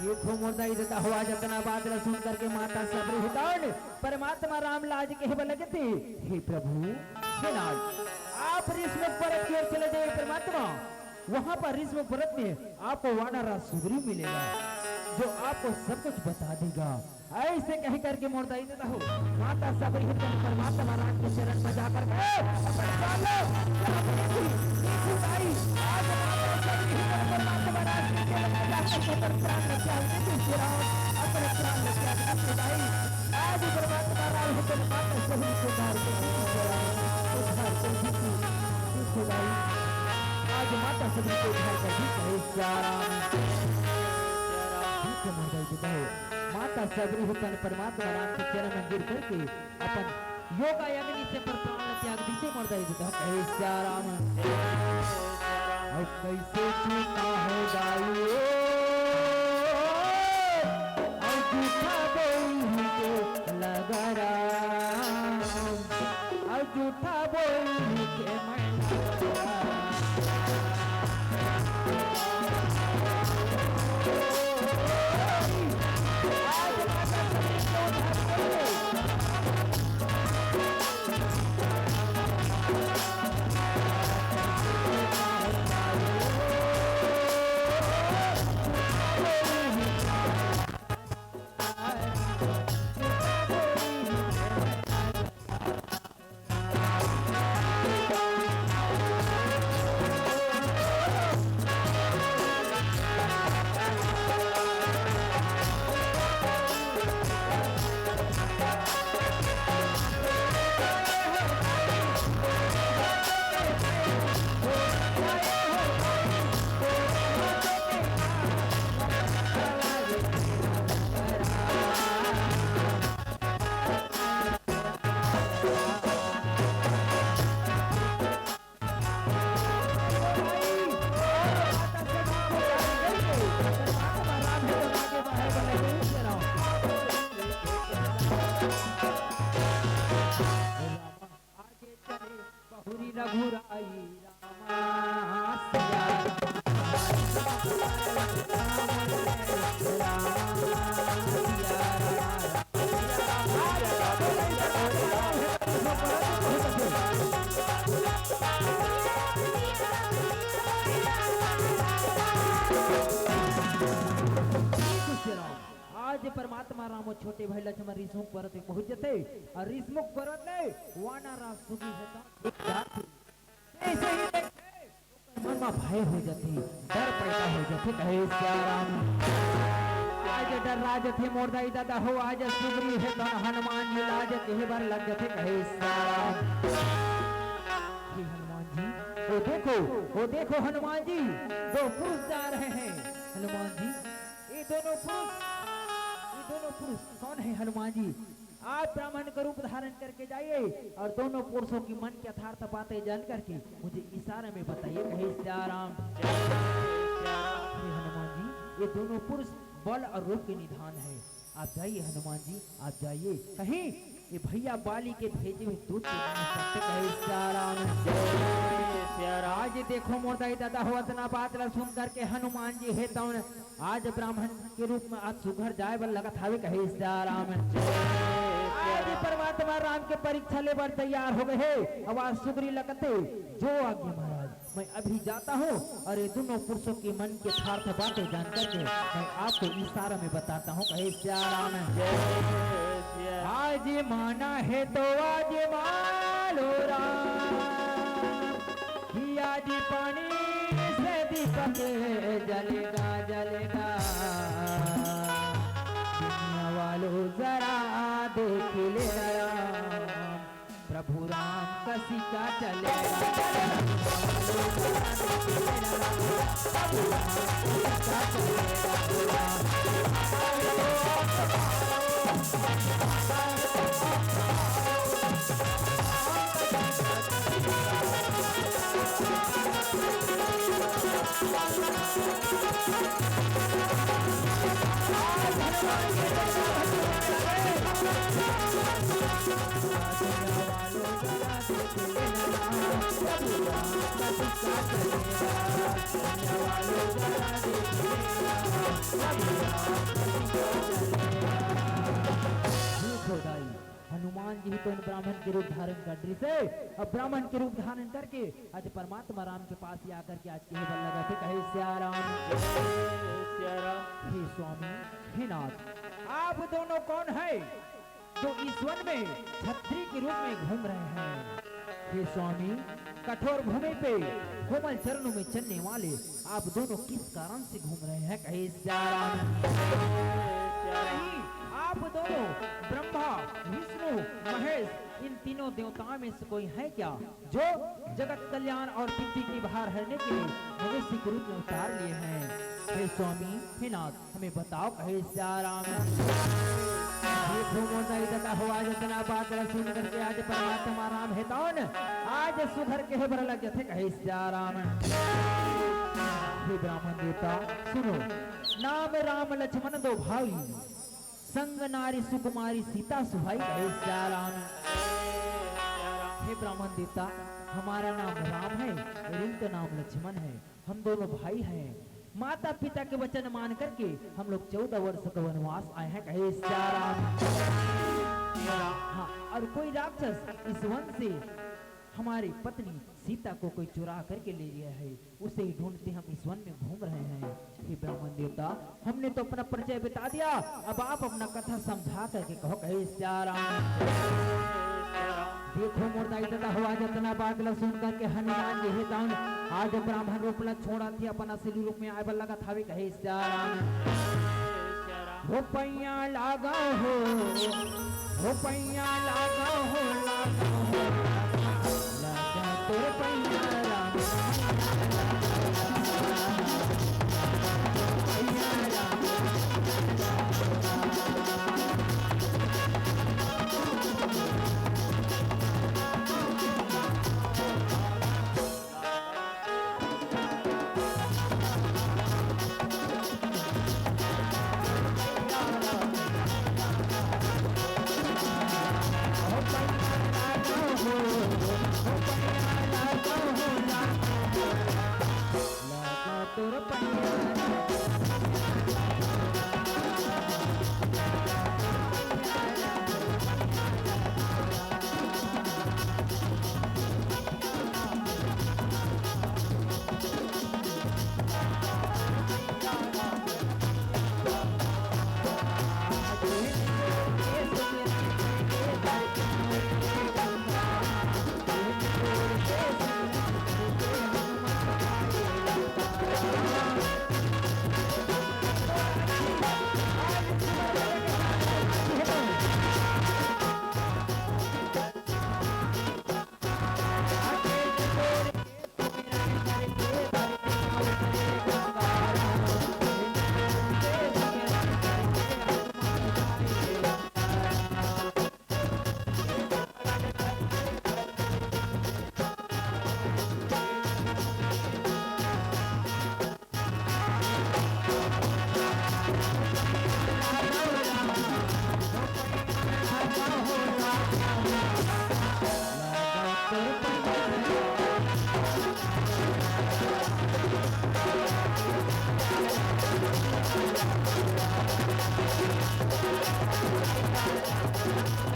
देखो मोर दाई ददा हो, आज अतना बात ला सुन करके माता सबरी हे तन परमात्मा राम ला आज कहे बर लगथे, हे प्रभु, हे नाथ, आप ऋषमुख पर्वत की ओर चले जाइए परमात्मा, वहां पर ऋषमुख पर्वत में आपको वानर राज सुग्रीव मिलेगा, जो आपको सब कुछ बता देगा। ऐसे कह करके मोर दाई ददा हो, माता सबरी हे तन परमात्मा राम के चरण में जाकर के अपने प्राण ला त्याग देती। देखो दाई, आज माता सबरी हे तन परमात्मा राम के चरण में जाकर के अपने प्राण ला त्याग देती। श्री राम अपने प्राण ला त्याग देती दाई। आज परमात्मा राम हे तन माता सबरी को उद्धार कर देती। उद्धार कर देती। देखो दाई, आज माता सबरी को उद्धार कर देती। जय सियाराम। देखो मोर दाई ददा हो, माता सबरी हे तन परमात्मा राम के चरण में गिर करके अपन योगा अग्नि से पर प्राण त्याग दीसे मोर दाई ददा, कहे सियाराम। अब कैसे छूटा हो दाई ओ, अब जूठा बोल के लगा राम, अब जूठा बोल के मैं लगा राम। राम वो छोटे भाई लक्ष्मण ऋषमुख पर्वत में पहुंच जथे अउ ऋषमुख पर्वत ले वानर राज सुग्रीव हे त जाथे। जैसे ही देखे, मन म भय हो जथे, डर पैदा हो जथे, कहे सिया राम। आज डर राज थे मोर दाई ददा हो, आज सुग्रीव हे त हनुमान जी लाज कहे बर लग जथे, कहे सिया राम। हे हनुमान जी, वो देखो, वो देखो हनुमान जी, दो पुरुष जा रहे हैं। हनुमान जी, ये दोनों पुरुष, ये दोनों पुरुष कौन है हनुमान जी? आप ब्राह्मण का रूप धारण करके जाइए और दोनों पुरुषों की मन की यथार्थ बातें जान करके मुझे इशारे में बताइए, कहे सिया राम। हे हनुमान जी, ये दोनों पुरुष बल और रूप के निधान है। आप जाइए हनुमान जी, आप जाइए। कहीं ये भैया बाली के भेजे हुए दूत के नाम सत्य, कहे सिया राम। आज देखो मोर दाई ददा हो, अतना बात ला सुन करके हनुमान जी हे तौन आज ब्राह्मण के रूप में आज सुघर जाए बर लगत हावे, कहे सिया राम। आज परमात्मा राम के परीक्षा ले बर तैयार हो गए हे। अब आज सुग्रीव ल कथे, जो आज्ञा महाराज, मैं अभी जाता हूँ और ये दोनों पुरुषों के मन के यथार्थ बातें जान करके मैं आपको इशारा में बताता हूँ, कहे सिया राम। आज माना है तो आज मान लो राम, कि आज पानी से दीपक जलेगा, जलेगा। दुनिया वालों जरा देख ले राम, प्रभु राम का सिक्का चलेगा। देखो दाई, हनुमान जी ही तो ब्राह्मण के रूप धारण कर रहिस हे। अब ब्राह्मण के रूप धारण करके आज परमात्मा राम के पास ही आकर के आज कहे बर लगा थे, कहे सिया राम। हे स्वामी, हे नाथ, आप दोनों कौन है जो इस वन में छत्री के रूप में घूम रहे हैं? हे स्वामी, कठोर भूमि पे कोमल चरणों में चलने वाले आप दोनों किस कारण से घूम रहे हैं, कहे सिया राम। नहीं, आप दोनों ब्रह्मा, विष्णु, महेश, इन तीनों देवताओं में से कोई है क्या जो जगत कल्याण और पृथ्वी की भार हरने के लिए मनुष्य के रूप में अवतार लिए हैं? हे स्वामी, हे नाथ, हमें बताओ, कहे सिया राम। देखो मोर दाई ददा हो, आज अतना बात ला सुन करके आज परमात्मा राम हे तौन आज सुघर कहे बर लग जथे, कहे सिया राम। हे ब्राह्मण देवता, सुनो, नाम राम लक्ष्मण दो भाई, संग नारी सुकुमारी सीता सुहाई, कहे सिया राम। हे ब्राह्मण देवता, हमारा नाम राम है और इनका नाम लक्ष्मण है। हम दोनों भाई हैं। माता पिता के वचन मान करके हम लोग चौदह वर्ष का वनवास आए हैं, कहे सिया राम। हाँ, और कोई राक्षस इस वन से हमारी पत्नी सीता को कोई चुरा करके ले गया है, उसे ही ढूंढते हम इस वन में घूम रहे हैं। हे ब्राह्मण देवता, हमने तो अपना परिचय बता दिया, अब आप अपना कथा समझा करके कहो, कहे सिया राम। देखो मोर दाई ददा हो, आज अतना बात ला सुन करके हनुमान जी हे तौन आज ब्राह्मण रूप ला छोड़ा थे, अपन असली रूप में आए बर लगत हावे, कहे सिया राम। हो पैया लागा हो, हो पैया लागा हो, लागा हो, लागा तोर पैया राम।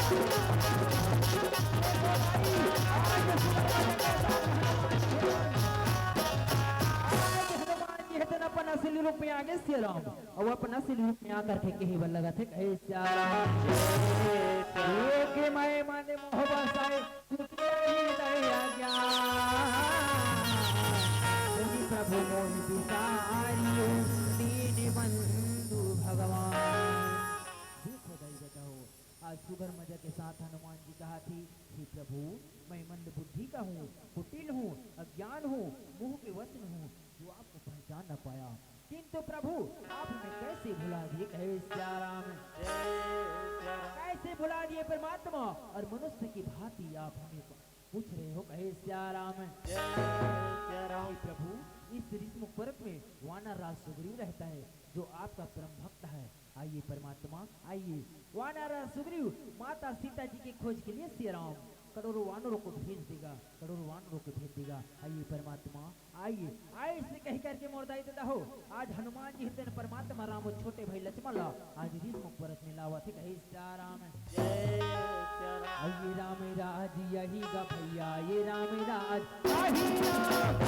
आज हनुमान जी हे तेन अपन असली रूप में आगे सिया राम, अउ अपन असली रूप में आकर के कहे बर लगत हे, कहे सिया राम। ये कि मैं मन मोह बसाए, सुखी नहीं दया ज्ञान। मुनि प्रभु मोहि बिसारियो, दीन बंधु भगवान। देखो दाई बताओ, आज सुघर मजा के साथ हनुमान जी कहा थे, हे प्रभु, मैं मंद बुद्धि का हूँ, कुटिल हूँ, अज्ञान हूँ, मोह के वश में हूँ, जो आपको पहचान न पाया, किंतु प्रभु आप हमें कैसे भुला दिए, कहे सिया राम। जय सिया राम। कैसे भुला दिए परमात्मा, और मनुष्य की भांति आप हमें पूछ रहे हो, कहे सिया राम। जय सिया राम। हे प्रभु, इस ऋषमुख पर्वत में वानर राज सुग्रीव रहता है, जो आपका परम भक्त है। आइए परमात्मा, आइए। वानर राज सुग्रीव माता सीता जी की खोज के लिए सिया राम करोड़ों वानरों को भेज देगा, करोड़ों वानरों को भेज देगा। आइए परमात्मा, आइए। आइए से कह करके मोर दाई ददा हो, आज हनुमान जी हे तेन परमात्मा राम अउ छोटे भाई लक्ष्मण ला आज ऋषमुख पर्वत में लावत हे, कहे सिया राम। जय सिया राम। ये राम राज यही गा भैया, ये राम राज यही गा।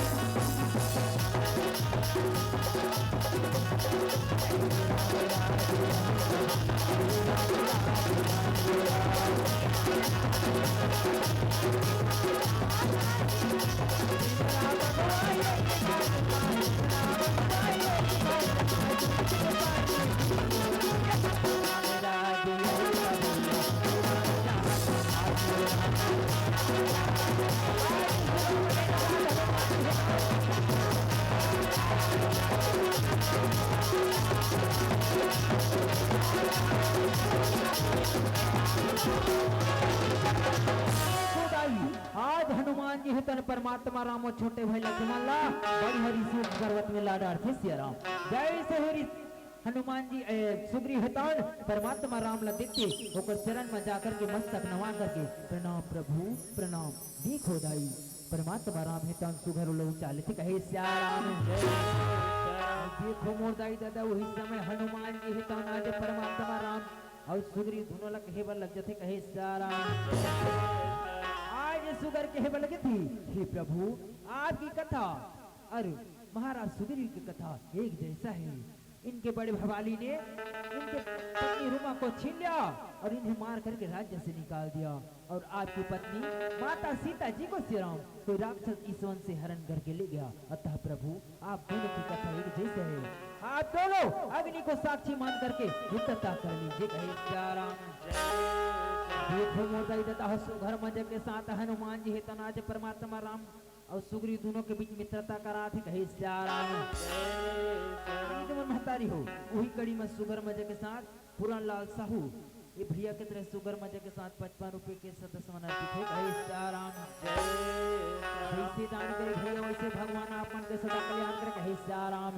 आज हनुमान जी हे तेन परमात्मा राम अउ छोटे भाई लक्ष्मण ला बड़ी हरी सूत पर्वत में ला डारथे सिया राम। जय से हरी हनुमान जी, ए, सुग्रीव हे तेन परमात्मा राम ला देख के ओकर चरण में जाकर के मस्तक नवा करके, "प्रणाम प्रभु, प्रणाम।" देखो दाई, परमात्मा राम हे तेन सुघर ओला उचाले थे, कहे सिया राम। जय सिया राम। देखो मोर दाई ददा, वही समय हनुमान जी हे तेन आज परमात्मा राम अउ सुग्रीव दूनों ला कहे बर लग जथे, कहे सिया राम। आज सुघर कहे बर लगे थे, "हे प्रभु, आपकी कथा अउ महाराज सुग्रीव की कथा एक जैसा है।" इनके बड़े भवाली ने इनके पत्नी रुमा को छीन लिया और इन्हें मार करके राज्य से निकाल दिया। और आपकी पत्नी माता सीता जी को सिया राम कोई राक्षस इस वन से हरण करके ले गया। अतः प्रभु, आप दोनों की कथा एक जैसे है। आप दोनों अग्नि को साक्षी मान करके मित्रता कर लीजिए, कहे सिया राम। देखो मोर दाई ददा हो, सुघर मजा के साथ हनुमान जी हे तेन आज परमात्मा राम अउ सुग्रीव दूनों के बीच मित्रता कराथे, कहे सिया राम। जय सिया राम। ये जो मन महतारी हो, वही कड़ी में सुघर मजा के साथ पूरन लाल साहू, ये भैया के तरह सुघर मजा के साथ पचपन रुपए के सदस्य मन अर्पित हे, कहे सिया राम। जय सिया राम। जैसे दान करे भैया, वैसे भगवान आप मन के सदा कल्याण करे, कहे सिया राम।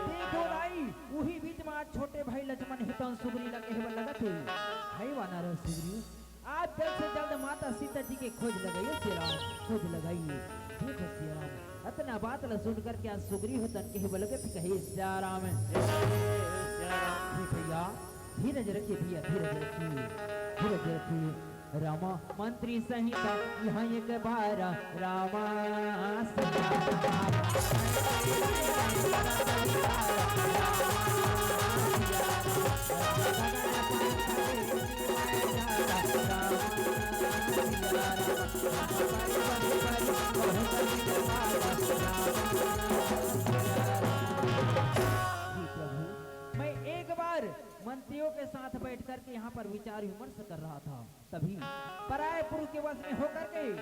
देखो दाई, वही बीच में आज छोटे भाई लक्ष्मण हे तेन सुग्रीव ला कहे बर लगत हे, "भाई वानर सुग्रीव, आप जल्द से जल्द माता सीता जी के खोज लगाइए सिया राम, खोज लगाइए।" देखो सिया राम, अतना बात ला सुन करके आज सुग्रीव हे तेन कहे बर लगे थे, कहे सिया राम। जय सिया राम। हे भैया, धीरज रखिए भैया, धीरज रखिए, धीरज रखिए। रामा मंत्री सहित यहाँ एक बार रामा। हे प्रभु, मैं एक बार मंत्रियों के साथ बैठ करके यहाँ पर विचार विमर्श कर रहा था, तभी पराये पुरुष के वश में होकर के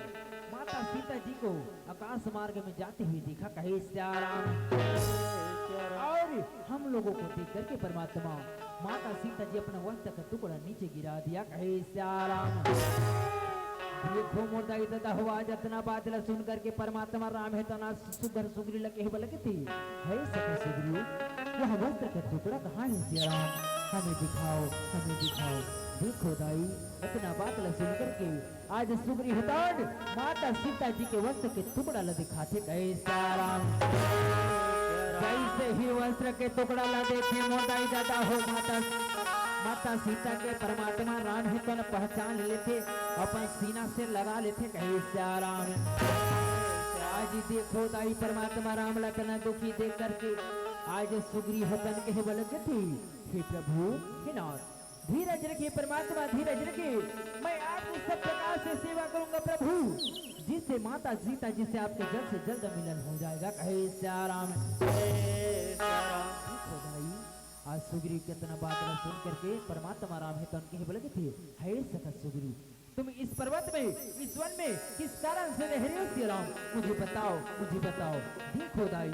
माता सीता जी को आकाश मार्ग में जाते हुए देखा, कहे सिया राम। और हम लोगों को देख करके परमात्मा माता सीता जी अपना वस्त्र का टुकड़ा नीचे गिरा दिया, कहे सिया राम। देखो मोर दाई ददा हो, आज अतना बात ला सुन करके परमात्मा राम हे तेन आज सुघर सुग्रीव ला कहे बर लगे थे, हे सखा सुग्रीव, वह वस्त्र का टुकड़ा कहाँ है सिया राम? हमें दिखाओ, हमें दिखाओ। देखो दाई, अतना बात ला सुन करके आज सुग्रीव हे तेन माता सीता जी के वस्त्र के टुकड़ा ला दिखाथे, कहे सिया राम। जैसे ही वस्त्र के टुकड़ा ला देखे मोर दाई ददा हो, माता माता सीता के परमात्मा राम हे तन पहचान लेथे, अपन सीना से लगा लेथे, कहे सिया राम। आज देखो दाई परमात्मा राम ला तना दुखी देख करके आज सुग्रीव हे तन कहे बर लग थे, हे प्रभु, हे नाथ, धीरज रखिए परमात्मा, धीरज रखिए, मैं आपकी सब प्रकार से सेवा करूंगा प्रभु, जिससे माता सीता जी से आपके जल्द से जल्द मिलन हो जाएगा, कहे सिया राम। हे सिया राम। देखो दाई, आज सुग्रीव के तना बात ला सुन करके परमात्मा राम हे तन कहे बर लग थे, हे सखा सुग्रीव, तुम इस पर्वत में, इस वन में किस कारण से रह रहे हो सिया राम? मुझे बताओ, मुझे बताओ। देखो दाई,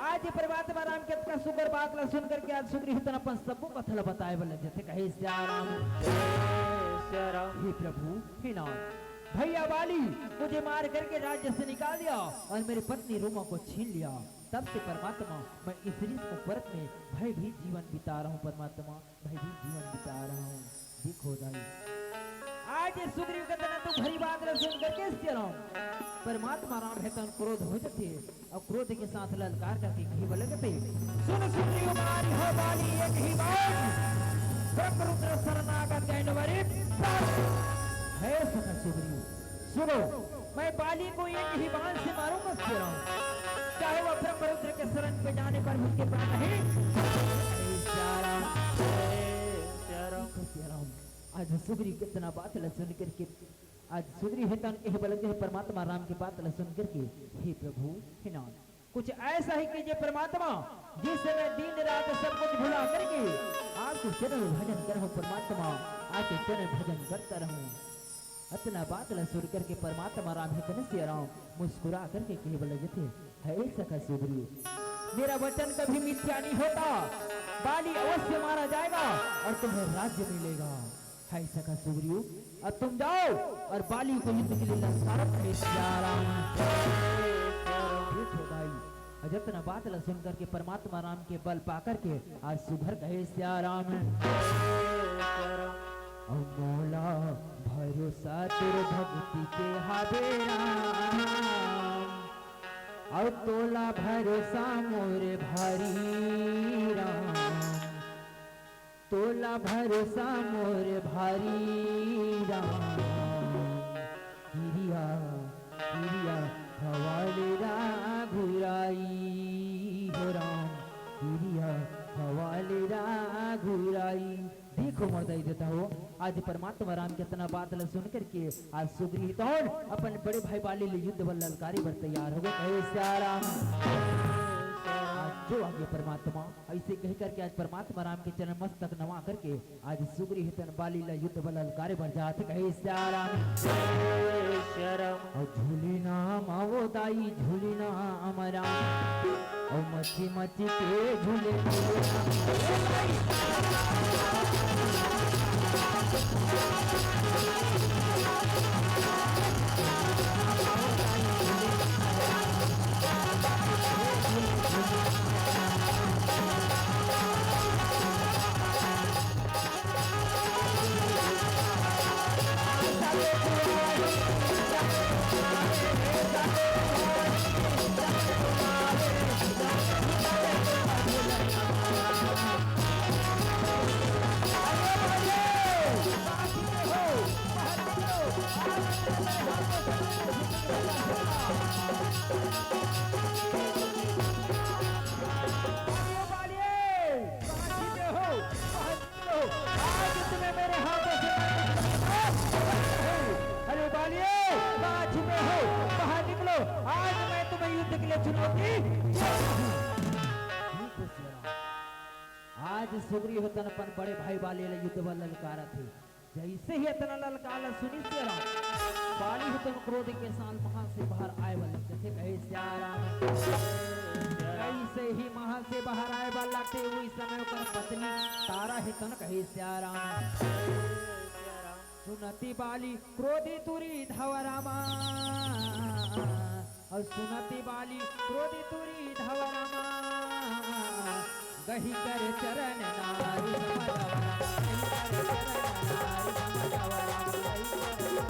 आज ये परमात्मा राम के तना सुघर बात ला सुन करके आज सुग्रीव हे तन अपन सबो कथा ला बताए बर लग जाथे, कहे सिया राम। हे सिया राम। हे प्रभु, हे नाथ, भैया बाली मुझे मार करके राज्य से निकाल दिया और मेरी पत्नी रूमा को छीन लिया। तब से परमात्मा मैं इस ऋषि पर्वत में भयभीत जीवन बिता रहा हूँ परमात्मा, भयभीत जीवन बिता रहा हूँ। देखो दाई, आज ये सुग्रीव के तना दुख भरी बात ला सुन करके सिया राम, परमात्मा राम हे तन क्रोध हो जाथे और क्रोध के साथ ललकार करके कहे बर लग थे, सुन सुग्रीव मारी हो बाली एक ही बाण, ब्रह्मरुद्र शरणागत जैन वरी प्राण। हे सखा सुग्रीव, सुनो, मैं बाली को एक ही बाण से मारूंगा सिया राम, चाहे वह ब्रह्मरुद्र के शरण पे जाने पर भी उसके प्राण नहीं। सिया राम, सिया राम। आज सुग्रीव के तना बात ला सुन करके, आज सुग्रीव हे तन कहे बर लग थे परमात्मा राम के बात ला सुन करके, हे प्रभु, हे नाथ, कुछ ऐसा ही कीजिए परमात्मा, जिससे मैं दिन रात सब कुछ भुला करके आपके चरण भजन करूं परमात्मा, आपके चरण भजन करता रहूं। अतना बात ला सुन करके परमात्मा राम हे तन सिया राम मुस्कुरा करके कहे बर लग थे, हे सखा सुग्रीव, मेरा वचन कभी मिथ्या नहीं होता, बाली अवश्य मारा जाएगा और तुम्हें राज्य मिलेगा। हे सखा सुग्रीव, अब तुम जाओ और बाली को युद्ध के लिए ललकारो, कहे सिया राम। देखो दाई, अउ जतना बात ला सुन करके परमात्मा राम के बल पा करके आज सुघर कहे सिया राम। अउ मोला भरोसा तोर भक्ति के हाबे राम, अउ तोला भरोसा मोर भारी राम। तोला भरोसा मोर भारी राम, किरिया, किरिया खवाले रा घुराई हो राम, किरिया खवाले रा घुराई। देखो मोर दाई ददा हो, आज परमात्मा राम के अतना बात ला सुन करके आज सुग्रीव हे तौन अपन बड़े भाई बाली ले युद्ध बर ललकारे बर तैयार हो गे। कहे सिया राम, आज जो आगे परमात्मा अइसे कहि करके आज परमात्मा राम के चरण मस्तक नवा करके आज सुग्रीव हे तन बाली ला युद्ध बर ललकारे बर जात हे। कहे सिया राम। जय सिया राम। अउ झूली ना मावो दाई, झूली ना अमरा, अउ मची मची के झूले। आज तुम्हें मेरे हाथों से, अरे बालिए, कहाँ छुपे हो? बाहर निकलो, आज मैं तुम्हें युद्ध के लिए चुनौती देता हूँ। आज सुग्रीव हे तन अपन बड़े भाई बाली ला युद्ध बर ललकारत हे। जइसे ही अतना ललकार ला सुनिस सिया राम, बाली हे तन क्रोध के साथ महल से बाहर आए बर लगथे। कहे सिया राम, जइसे ही महल से बाहर आए बर लगथे, उही समय ओकर पत्नी तारा हे तन कहे सिया राम। सुनति बाली क्रोधी तुरी धव रामा, अउ सुनति बाली क्रोधी तुरी धव रामा, गही कर चरण नारी समझव रामा, गही कर चरण नारी समझव रामा, गही कर चरण।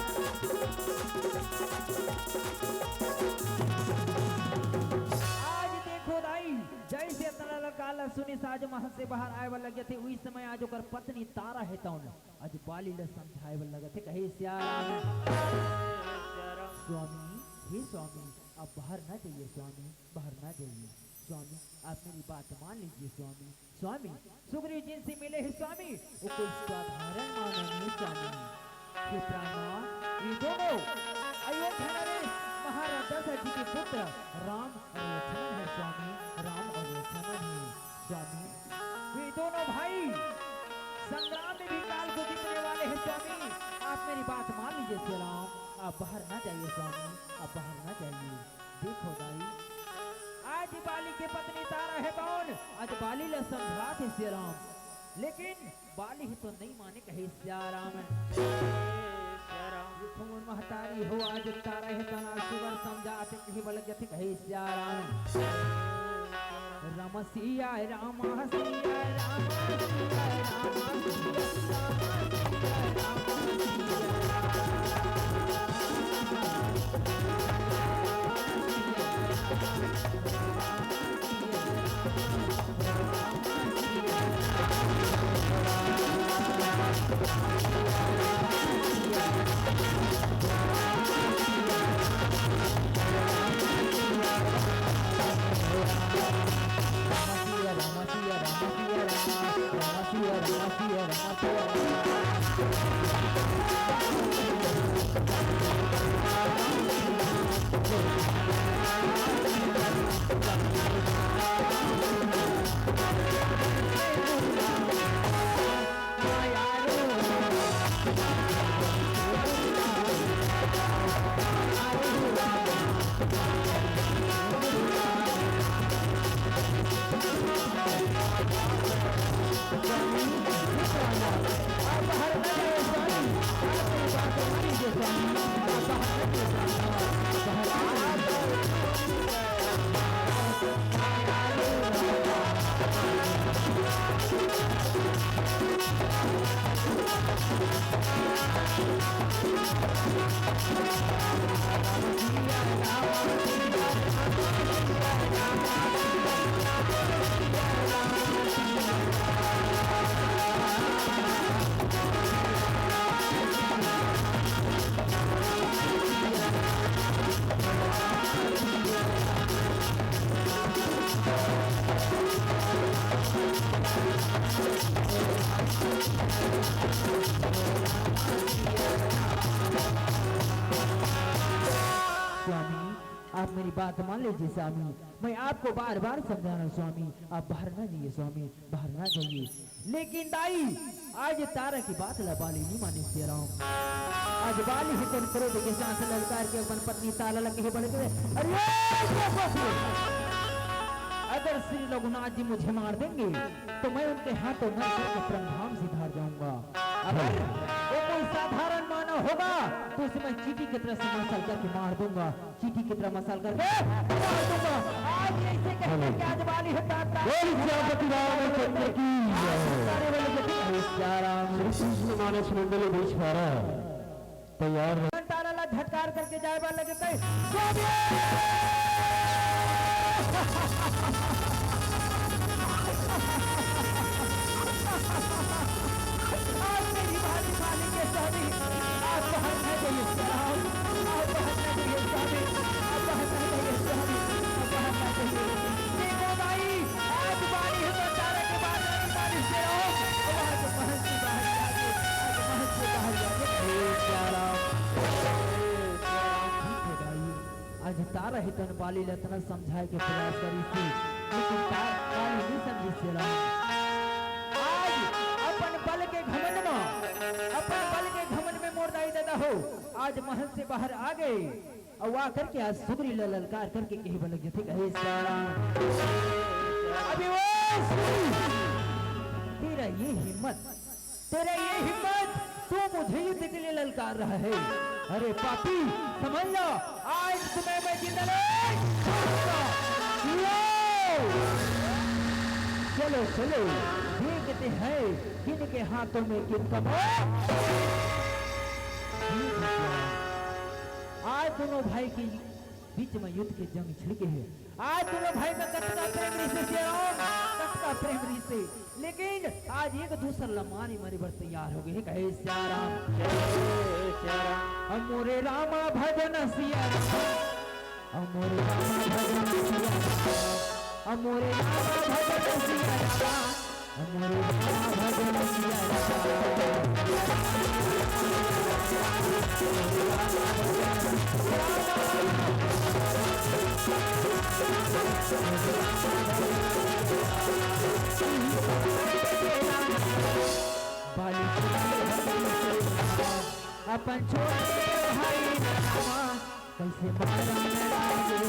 आज देखो दाई, जइसे अतना ललकार ला सुनिस, आज महल से बाहर आए बर लग जाथे, उही समय आज ओकर पत्नी तारा हे तौन आज बाली ला समझाए बर लगत हे, कहे, "सियाराम, स्वामी, हे स्वामी, आप बाहर न जाइए स्वामी, बाहर न जाइए स्वामी, आप मेरी बात मान लीजिए स्वामी।" स्वामी सुग्रीव जी से मिले हे स्वामी, वो कोई साधारण मानव नहीं स्वामी। हे प्राणनाथ, ये दोनों अयोध्या नरेश महाराज दशरथ जी के पुत्र राम और लक्ष्मण हे स्वामी, राम और लक्ष्मण हे स्वामी। ये दोनों भाई संग्राम में भी काल को जीतने वाले हैं स्वामी। आप मेरी बात मान लीजिए सियाराम, आप बाहर ना जाइए स्वामी, आप बाहर ना जाइए। देखो दाई, आज बाली के पत्नी तारा हे तौन, आज बाली ला समझात हे सियाराम, लेकिन बाली ही तो नहीं माने, कहे, "सियाराम।" देखो मोर महतारी हो, आज तारा हे तौन आज सुग्घर समझात हे, कहे बर लग जाथे, कहे, "सियाराम।" राम सिया राम सिया राम सिया राम सिया राम सिया राम सिया राम। स्वामी, आप मेरी बात मान लीजिए स्वामी, मैं आपको बार बार समझा रहा हूँ स्वामी, आप बाहर ना जाइए स्वामी, बाहर ना जाइए। लेकिन दाई, आज तारा की बात ला बाली नहीं माने सियाराम। आज बाली हे तौन क्रोध के साथ ललकार के अपन पत्नी तारा ला कहे बर लगे, "अरे, अगर श्री रघुनाथ जी मुझे मार देंगे तो मैं उनके हाथों मर करके परम धाम सिधार जाऊंगा। अगर वो कोई साधारण मानव होगा तो उसे मैं चींटी की तरह से मसल करके मार दूंगा।" चींटी की तरह मसल करके मार दूंगा। आज ऐसे कह करके आज बाली हे तौन बोल सियापति रामचंद्र की जय। तारे वाले के, "हे सियाराम।" श्री कृष्ण मानस मंडल बीच पारा तैयार रहे। तारा ला झटकार करके जाए वाला के कहे, "स्वामी!" आज मेरी भारी मालिक के स्वामी, आप बाहर न जाइए, आप बाहर न जाइए स्वामी, आप बाहर न जाइए स्वामी, आप बाहर न जाइए। देखो भाई, आज बाली हे तो तारा के बाद आज बाली से रहो, और आज महल से बाहर जाके, आज महल से बाहर जाके, हे सियाराम, हे सियाराम, ठीक है भाई। आज तारा हे तौन बाली ला अतना समझाए के प्रयास करिस हे, लेकिन तारा बाली नहीं समझिस हे। आज अपन बल के घमंड म, अपन बल के घमंड में मोर दाई ददा हो, आज महल से बाहर आ गए, अउ आ करके आज सुग्रीव ला ललकार करके कहे बर लग जाथे, कहे, "सियाराम, अभी वो सुग्रीव, तेरा ये हिम्मत, तेरा ये हिम्मत, तू मुझे युद्ध के लिए ललकार रहा है। अरे पापी, समझ लो, आज तुम्हें मैं जिंदा नहीं छोड़ूंगा। लो, चलो, चलो, देखते हैं किन के हाथों में किन का मौत।" आज दोनों भाई के बीच में युद्ध के जंग छिड़के हे। आज दोनों भाई में कतका प्रेम रहिसे सिया राम, कतका प्रेम रहिसे, लेकिन आज एक दूसर ला मारे मरे बर तैयार हो गे हे। कहे सिया राम, हम मोरे रामा भजन सिया राम, हम मोरे रामा भजन सिया राम, हम मोरे रामा भजन सिया राम। अपन छोटे भाई कैसे मारन लागे।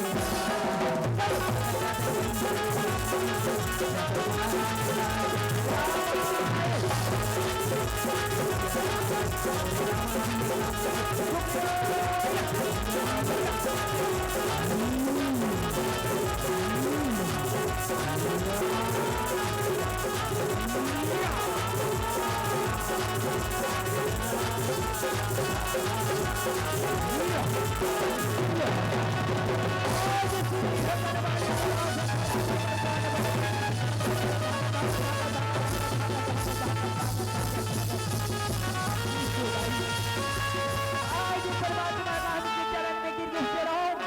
आज परमात्मा राम के चरण में गिर गे सिया राम,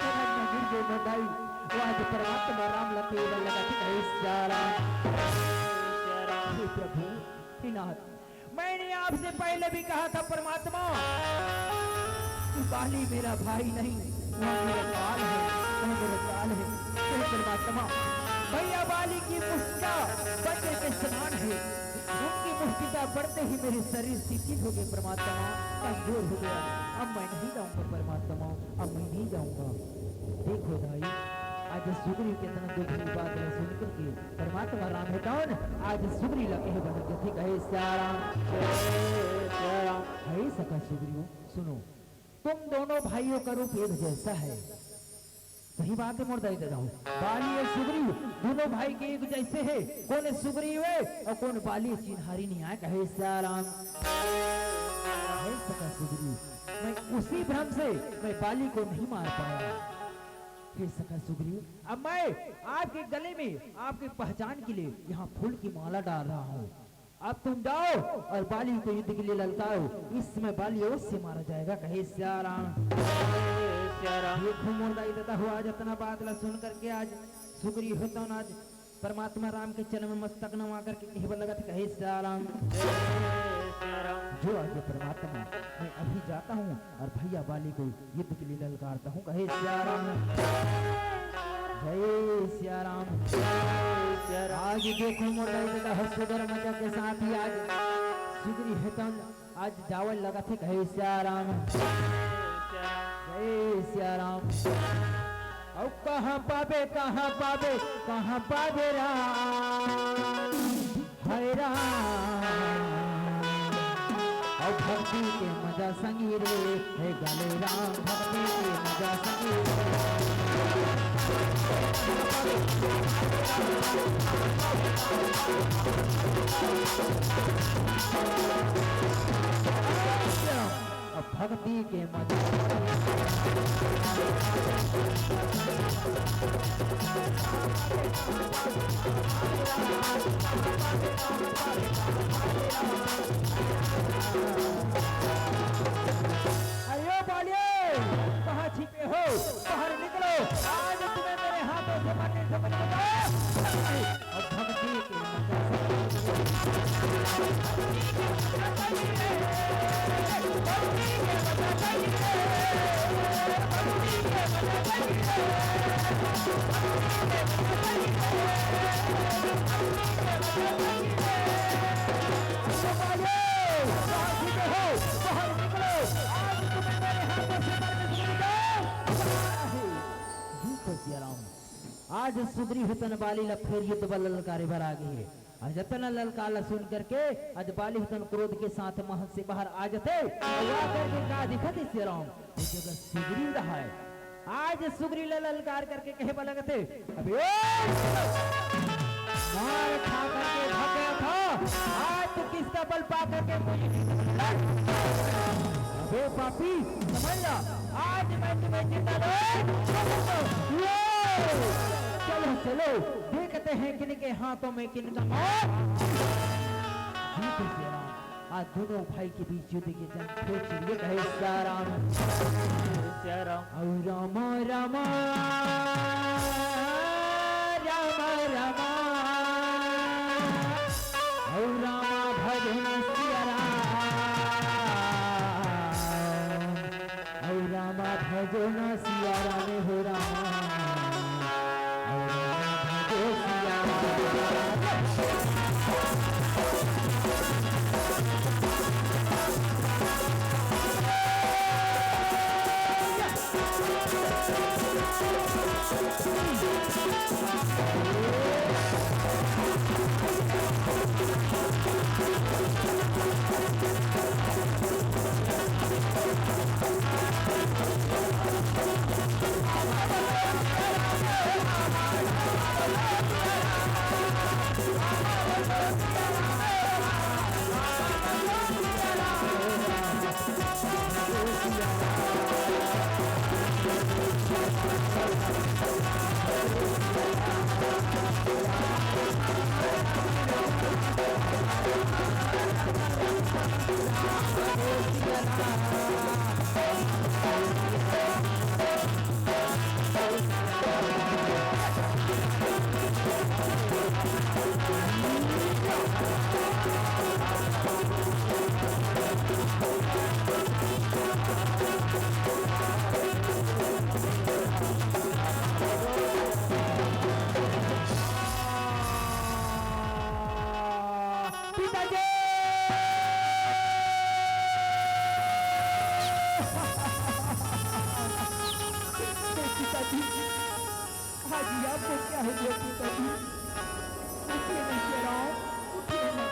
चरण में गिर गे मोर दाई। वो आज परमात्मा राम ला केवल लगा के कहे सिया राम। हे प्रभु, हे नाथ, मैंने आपसे पहले भी कहा था परमात्मा, कि बाली मेरा भाई नहीं, वह मेरा काल है, वह मेरा काल है। हे परमात्मा, भैया बाली की मुस्का वज्र के समान है, उनकी मुस्किता पड़ते ही मेरे शरीर शिथिल हो गए परमात्मा, कमजोर हो गया। अब मैं नहीं जाऊंगा परमात्मा, अब मैं नहीं जाऊंगा। देखो दाई, आज सुग्रीव के इतना दुख की बात ला सुन करके परमात्मा राम हे तौन आज सुग्रीव ला कहे बन जथे, कहे सिया राम। हे सखा सुग्रीव, सुनो, तुम दोनों भाइयों का रूप एक जैसा है। सही बात है मोर दाई ददा हो। बाली अउ सुग्रीव दोनों भाई के एक जैसे हे। कोन सुग्रीव हे अउ कोन बाली, चिन्हारी नहीं आय, कहे सिया राम। हे सखा सुग्रीव, मैं उसी भ्रम से मैं बाली को नहीं मार पाया। हे सखा सुग्रीव, अब मैं आपके गले में आपकी पहचान के लिए यहाँ फूल की माला डाल रहा हूँ। अब तुम जाओ और बाली को युद्ध के लिए ललकारो। इस समय बाली अवश्य मारा जाएगा, कहे सिया राम। सिया राम। देखो मोर दाई ददा हो, आज इतना बात ला सुन करके आज सुग्रीव हे तौन आज परमात्मा राम के चरण में मस्तक नवा करके कहे बर लगथे, कहे सिया राम। सिया राम। जो आगे परमात्मा, मैं अभी जाता हूँ और भैया बाली को युद्ध के लिए ललकारता हूँ, कहे सिया राम। जय सिया राम। आज देखो मोर दाई ददा हो, सुंदर मजा के साथ ही आज सुग्रीव हे तौन आज जावल लगथे, कहे सिया राम। जय सिया राम। अउ कहाँ पाबे, कहाँ पाबे, कहाँ पाबे राम। हे राम, अउ भक्ति के मजा संगी रे, हे गले राम, भक्ति के मजा संगी रे। अब भक्ति के मजा। अरे ओ बालिए, कहाँ छिपे हो? बाहर निकलो। आज तुम्हें मेरे हाथों से मरने से बच बचाओ। अब भक्ति के मजा। आज सुग्रीव हे तौन बाली ला फेर युद्ध बर ललकारे बर आ गे हे। अउ जतना ललकार ला सुन करके आज बाली हे तौन क्रोध के साथ महल से बाहर आ जथे। अउ आ करके का दिखत हे सिया राम? वो जगह सुग्रीव रहा है। आज सुग्रीव ला ललकार करके कहे बर लगथे, अबे ओ! मार खा करके भाग गया था, आज तू किसका बल पा करके मुझे, अबे पापी, समझ ला, आज मैं तुम्हें जिंदा नहीं छोड़ूंगा। चलो, चलो, देखते हैं किनके हाथों में किनका मौत। जीत सिया राम, आज दोनों भाई के बीच युद्ध के जंग फिर छिड़िए, कहे सिया राम। सिया राम। औ रामा, रामा, रामा, रामा, औ रामा भजन सिया राम। औ रामा भजो ना सिया राम हो रामा। औ रामा भजो सिया राम। पिताजी! पिताजी, आज ये आपको क्या हो गया पिताजी? उठिए ना सिया राम, उठिए ना,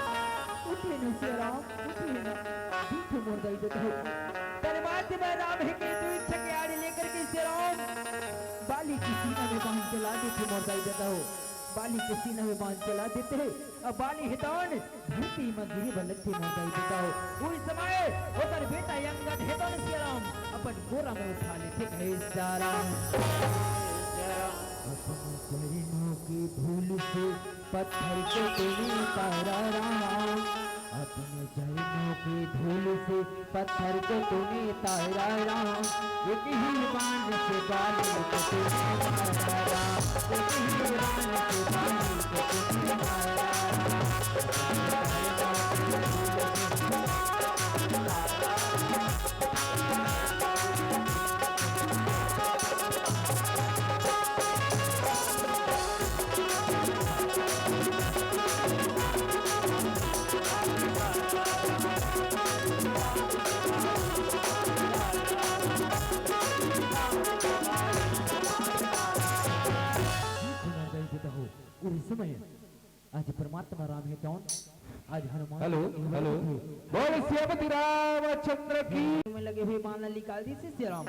उठिए ना सिया राम, उठिए ना। देखो मोर दाई ददा हो, परमात्मा राम हे के तू इच्छा के आड़ी लेकर के सिया राम बाली के सीना में बांध के ला देते मोर दाई ददा हो, बाली के सीना में बांध के ला देते। अब बाली हेतौन धरती म गिरे बर लगथे मोर दाई ददा हो। उही समय ओकर बेटा अंगद हेतौन सिया राम अपन कोरा म उठा लेथे, कहे सिया राम। अपने चरणों की धूल से पत्थर को तूने तारा राम, अपने चरणों की धूल से पत्थर को तूने तारा राम, एक ही बाण से बाली को तूने मारा राम, एक ही बाण से बाली को तूने मारा राम। उही समय आज परमात्मा राम हेतौन, आज हनुमान हेलो, हेलो। बोल सियापति रामचंद्र की। में लगे हुए बाण ला निकाल दिस सिया राम।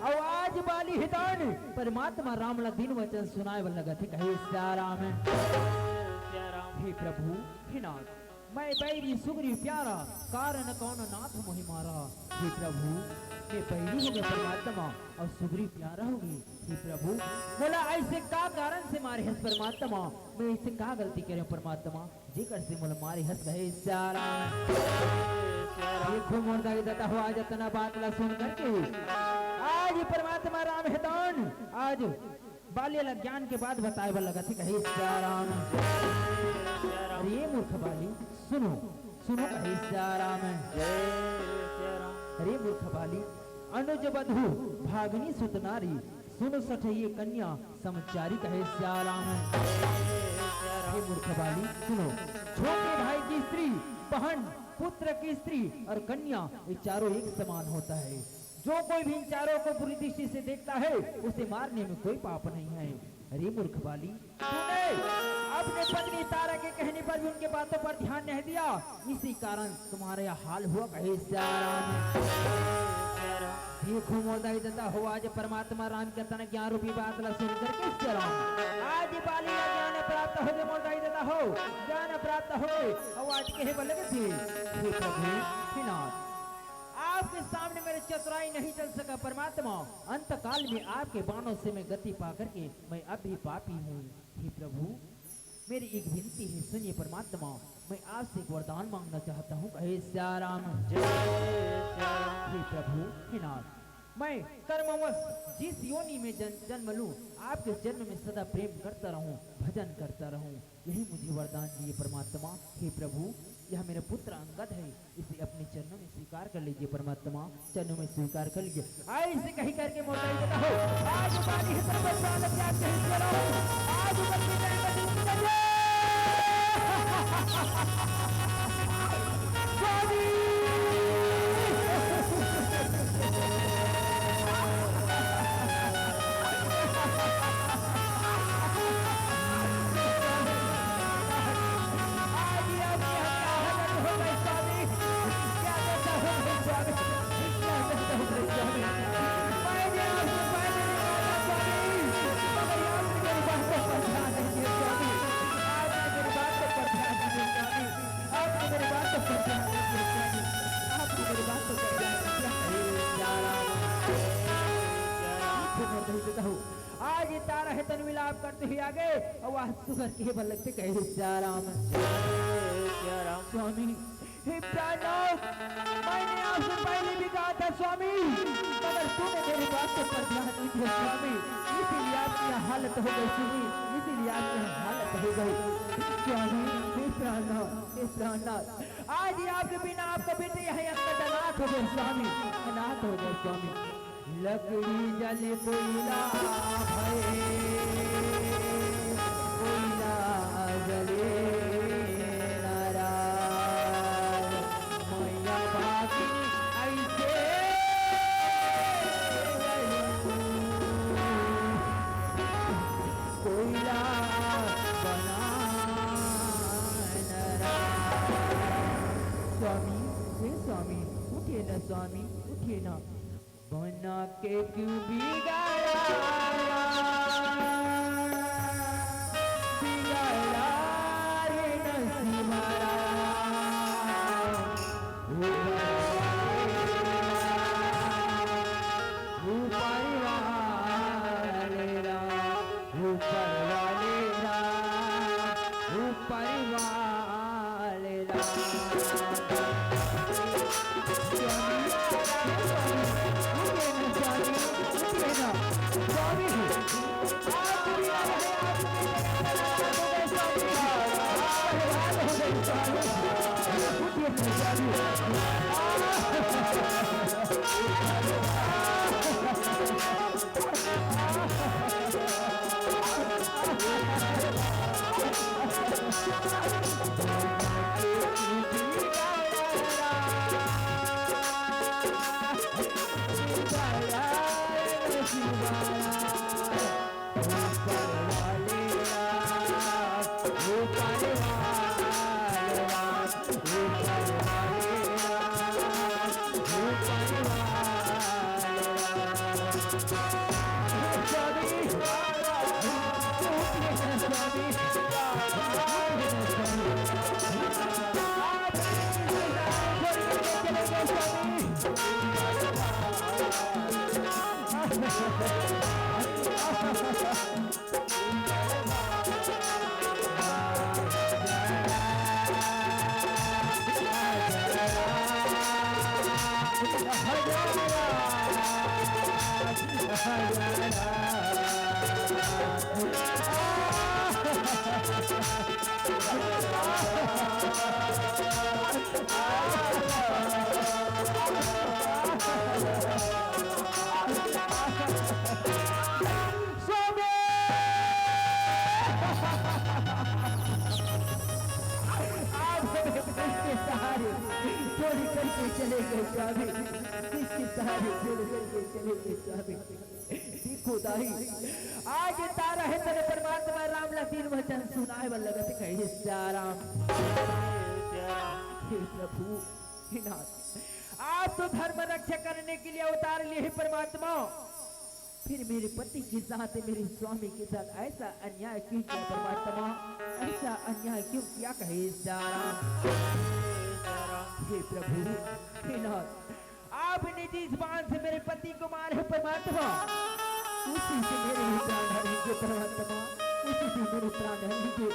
अउ आज बाली हेतौन परमात्मा राम ला दिन वचन सुनाए बर लगथे, कहे सिया राम। सिया राम। हे प्रभु, हे नाथ, मैं बैरी सुग्रीव प्यारा, कारण कौन नाथ मोहि मारा। हे प्रभु, मैं बैरी होगे परमात्मा अउ सुग्रीव प्यारा होगे। हे प्रभु, मोला अइसे का कारण से मारे हस परमात्मा? मैं अइसे का गलती करे हंव परमात्मा, जेकर से मोला मारे हस, कहे सिया राम। देखो मोर दाई ददा हो, आज अतना बात ला सुन करके आज परमात्मा राम हेतौन आज बाली ला ज्ञान के बात बताए बर लगथे, कहे सिया राम। अरे मूर्ख बाली, सुनो, सुनो, कहे सिया राम। अरे मूर्ख बाली, अनुज बधू भागनी सुत नारी, सुन सठइये कन्या समचारी, कहे सिया राम। हे मूर्ख बाली, सुनो, छोटे भाई की स्त्री, बहन, पुत्र की स्त्री और कन्या, ये चारों एक समान होता है। जो कोई भी इन चारों को बुरी दृष्टि से देखता है, उसे मारने में कोई पाप नहीं है। अरे मूर्ख बाली, तूने अपने पत्नी तारा के कहने पर भी उनके बातों पर ध्यान नहीं दिया, इसी कारण तुम्हारा यह हाल हुआ, कहे सिया राम। देखो मोर दाई ददा हो, आज परमात्मा राम के अतना ज्ञान रूपी बात ला सुन करके सिया राम, आज बाली ला ज्ञान प्राप्त होगे मोर दाई ददा हो, ज्ञान प्राप्त होगे। अउ आज कहे बर लगथे, हे प्रभु, हे नाथ, आपके सामने मेरे चतुराई नहीं चल सका परमात्मा। अंत काल में आपके बाणों से मैं गति पा करके मैं अब भी पापी हूँ। हे प्रभु, मेरी एक विनती है, सुनिए परमात्मा, मैं आपसे एक वरदान मांगना चाहता हूँ। कहे सिया राम। जय सिया राम। हे प्रभु, हे नाथ, मैं कर्मवश जिस योनि में जन-, जन्म लूं, आपके जन्म में सदा प्रेम करता रहूं, भजन करता रहूं, यही मुझे वरदान दिए परमात्मा। हे प्रभु, यह मेरा पुत्र अंगद है, इसे अपने चरणों में स्वीकार कर लीजिए परमात्मा, चरणों में स्वीकार कर लीजिए। ऐसे कही करके मोटाई देता हो। आज उपाधि है सर्व प्राण त्याग कहे सिया राम। आज ऊपर की जय कर दीजिए। स्वामी। आज ही आपकी हत्या हो गई स्वामी। क्या दशा हो गई स्वामी? क्या दशा हो गई स्वामी? मैं भी आपसे फायदे नहीं पाता स्वामी, मगर आपने मेरी बातों पर ध्यान नहीं दिया स्वामी। आपने मेरी बातों पर ध्यान नहीं दिया स्वामी। आपने मेरी बातों पर ध्यान नहीं दिया स्वामी। आपने मेरी बातों पर ध्यान नहीं दिया। हे सिया राम। आपको मैं कह देता हूँ, आज ये तारा है तन मिलाप करते हुए आ गए और आज सुगर के बल लगते कहे सिया राम। जय सिया राम। स्वामी, हे प्राणनाथ, मैंने आपसे पहले भी कहा था स्वामी, मगर तूने मेरी बातों पर ध्यान नहीं दिया स्वामी, इसीलिए आपकी यह हालत हो गई स्वामी, इसीलिए आपकी यह हालत हो गई स्वामी। हे प्राणनाथ, हे प्राणनाथ, आज ही आपके बिना आपका बेटे यह अंगद अनाथ हो गए स्वामी, अनाथ हो गए स्वामी। लकड़ी जले कोयला भये, कोयला जले नाराज। मैया भागिनी ऐसे कोयला बना नाराज। स्वामी, हे स्वामी, उठिए ना स्वामी, उठिए ना। बना के क्यों बिगाड़ा, बिगाड़ा रे नसीबा राम। ऊपर वाले राम, ऊपर वाले राम, ऊपर वाले राम, ऊपर वाले राम। स्वामी! आप हमें प्रेम के सहारे छोड़ करके चले गए स्वामी, प्रेम के सहारे छोड़ करके चले गए स्वामी। देखो दाई, आज तारा है तन परमात्मा राम ला तीन वचन सुनाए बर लगत कहे सिया राम। हे प्रभु, हे नाथ, आप तो धर्म रक्षा करने के लिए अवतार लिए हे परमात्मा, फिर मेरे पति के साथ, मेरे स्वामी के साथ ऐसा अन्याय क्यों किया परमात्मा? ऐसा अन्याय क्यों किया कहे सिया राम? हे प्रभु, हे नाथ, आपने जिस बाण से मेरे पति को मारा है परमात्मा, उसी से मेरे भी प्राण हरेंगे परमात्मा, उसी से मेरे प्राण हरेंगे।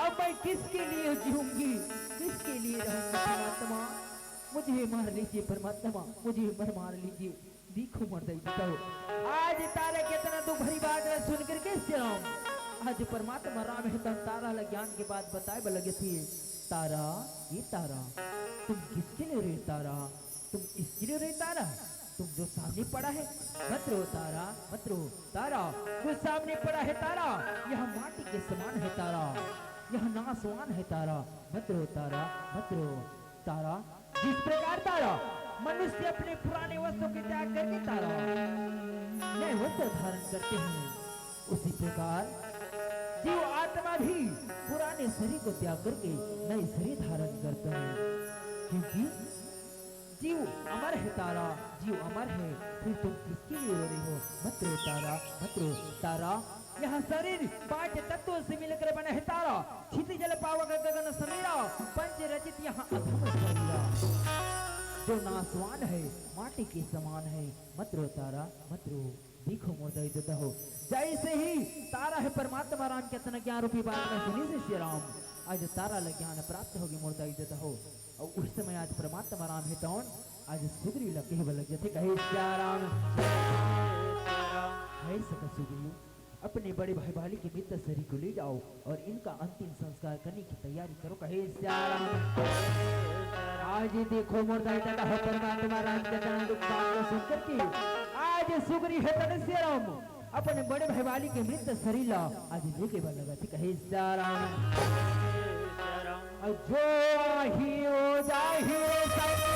अब मैं किसके लिए जीऊंगी, किसके लिए रहूंगी परमात्मा? मुझे मार लीजिए परमात्मा, मुझे मर मार लीजिए। देखो मोर दई ददा हो, आज तारा के इतना दुख भरी बात ला सुन करके श्री राम, आज परमात्मा राम हे तन तारा ला ज्ञान के बात बताए बर लगे थे। तारा, ये तारा, तुम किसके लिए रो तारा? तुम इसके लिए रो तारा? तुम जो सामने पड़ा है, मत रो तारा, मत रो तारा। जो सामने पड़ा है तारा, यह माटी के समान है तारा, यह नासवान है तारा, मत रो तारा, मत रो तारा। जिस प्रकार तारा मनुष्य अपने पुराने वस्त्रों के त्याग करके तारा नए वस्त्र धारण करते हैं, उसी प्रकार जीव आत्मा भी पुराने शरीर को त्याग करके नए शरीर धारण करते हैं, क्योंकि जीव अमर है तारा, जीव अमर है। फिर तुम किसके लिए रो रहे हो? मत रो तारा, मत रो तारा। यह शरीर पांच तत्वों से मिलकर बना है तारा, क्षिति जल पावक गगन समीरा, पंच रचित यहाँ अधम शरीरा। जो नासवान है, माटी के समान है, मत रो तारा, मत रो। देखो मोर दई ददा हो, जैसे ही तारा हे परमात्मा राम के इतना ज्ञान रूपी बात ला सुनिस हे श्री राम, आज तारा ला ज्ञान प्राप्त होगे मोर दई ददा हो। अउ उस समय आज परमात्मा राम हे तौन आज सुग्रीव ला कहे बर लग जाथे, कहे श्री राम, हे सखा सुग्रीव, अपने बड़े भाई बाली के मृत शरीर को ले जाओ और इनका अंतिम संस्कार करने की तैयारी करो, कहे श्री राम। आज देखो मोर दई ददा हो, परमात्मा राम के इतना दुख बात ला सुन करके आज सुग्रीव हे तौन श्री राम अपने बड़े भाई बाली के मृत शरीर ला आज लेगे बर लगथे, कहे श्री राम। जो आही ओ जाही रे संगी,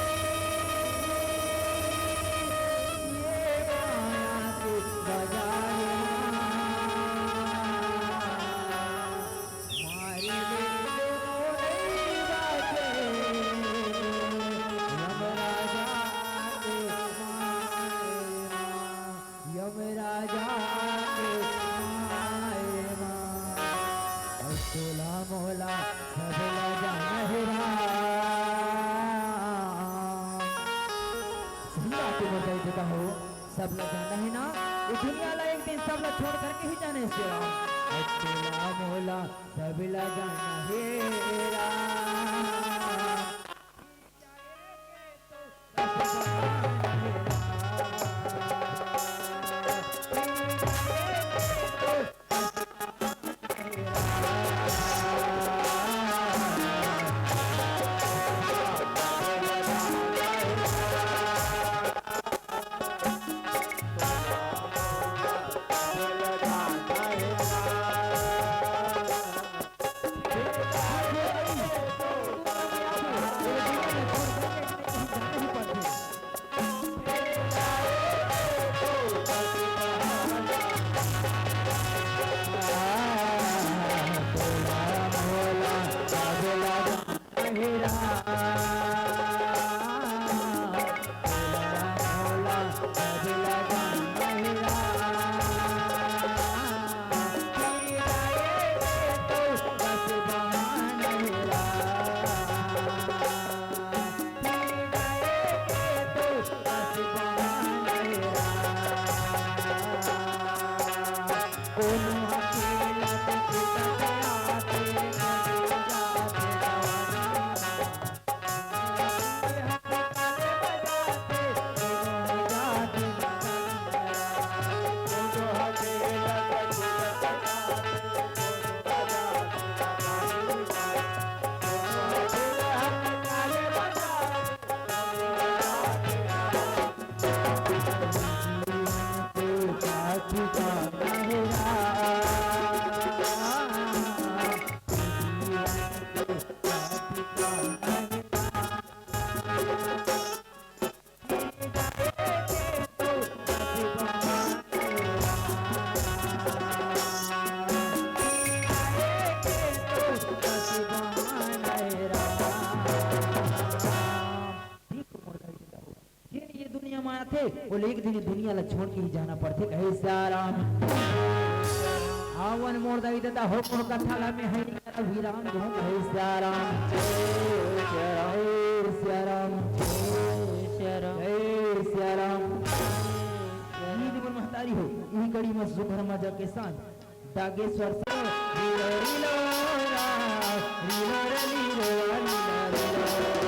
ये माया के बजाय मारी ले दोनों नहीं बाजे, यमराजा के मारे। यमराजा के माय मा, अउ तोला मोला सब ला जाना हे राम। सही बात हे, बताई देता हो, सब ला जाना हे ना, ये दुनिया ला एक दिन सब ला छोड़ करके ही जाना हे श्री राम। अउ तोला मोला सब ला जाना हे राम। जेन ये दुनिया म आथे, ओला एक दिन ये दुनिया ला छोड़ के ही जाना पड़थे, कहे सियाराम। आवन मोर दाई ददा हो, मोर कथा ला मैं हई अभिराम दूं, कहे सियाराम। जय सियाराम। जय सियाराम। जय सियाराम। जय बड़ी मस्त सुघर मजा के साथ दागेश्वर से रीलो रीलो रा, रीलो रे रीलो रा, रीलो रीलो।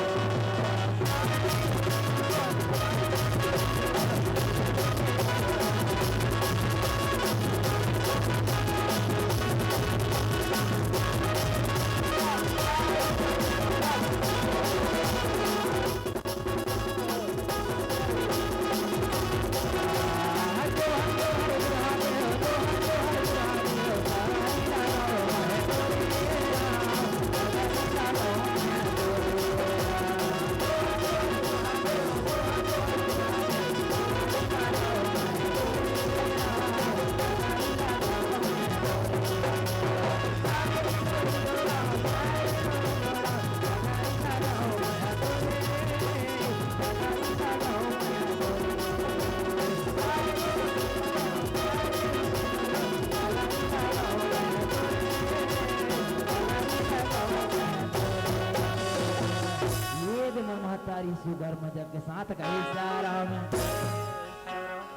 ये दे मोर महतारी सुघर मजा के साथ कहे सिया राम।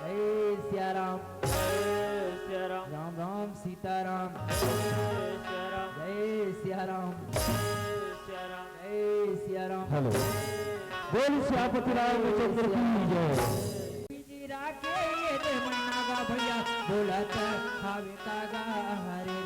जय सिया राम। जय सिया राम। राम राम सीता राम। जय सिया राम। जय सिया राम। जय सिया राम। जय सिया राम। हेलो। बोल सियापति रामचंद्र की जय। पिंजरा के ये दे मैना गा भैया, बोलत हावे का गा हरे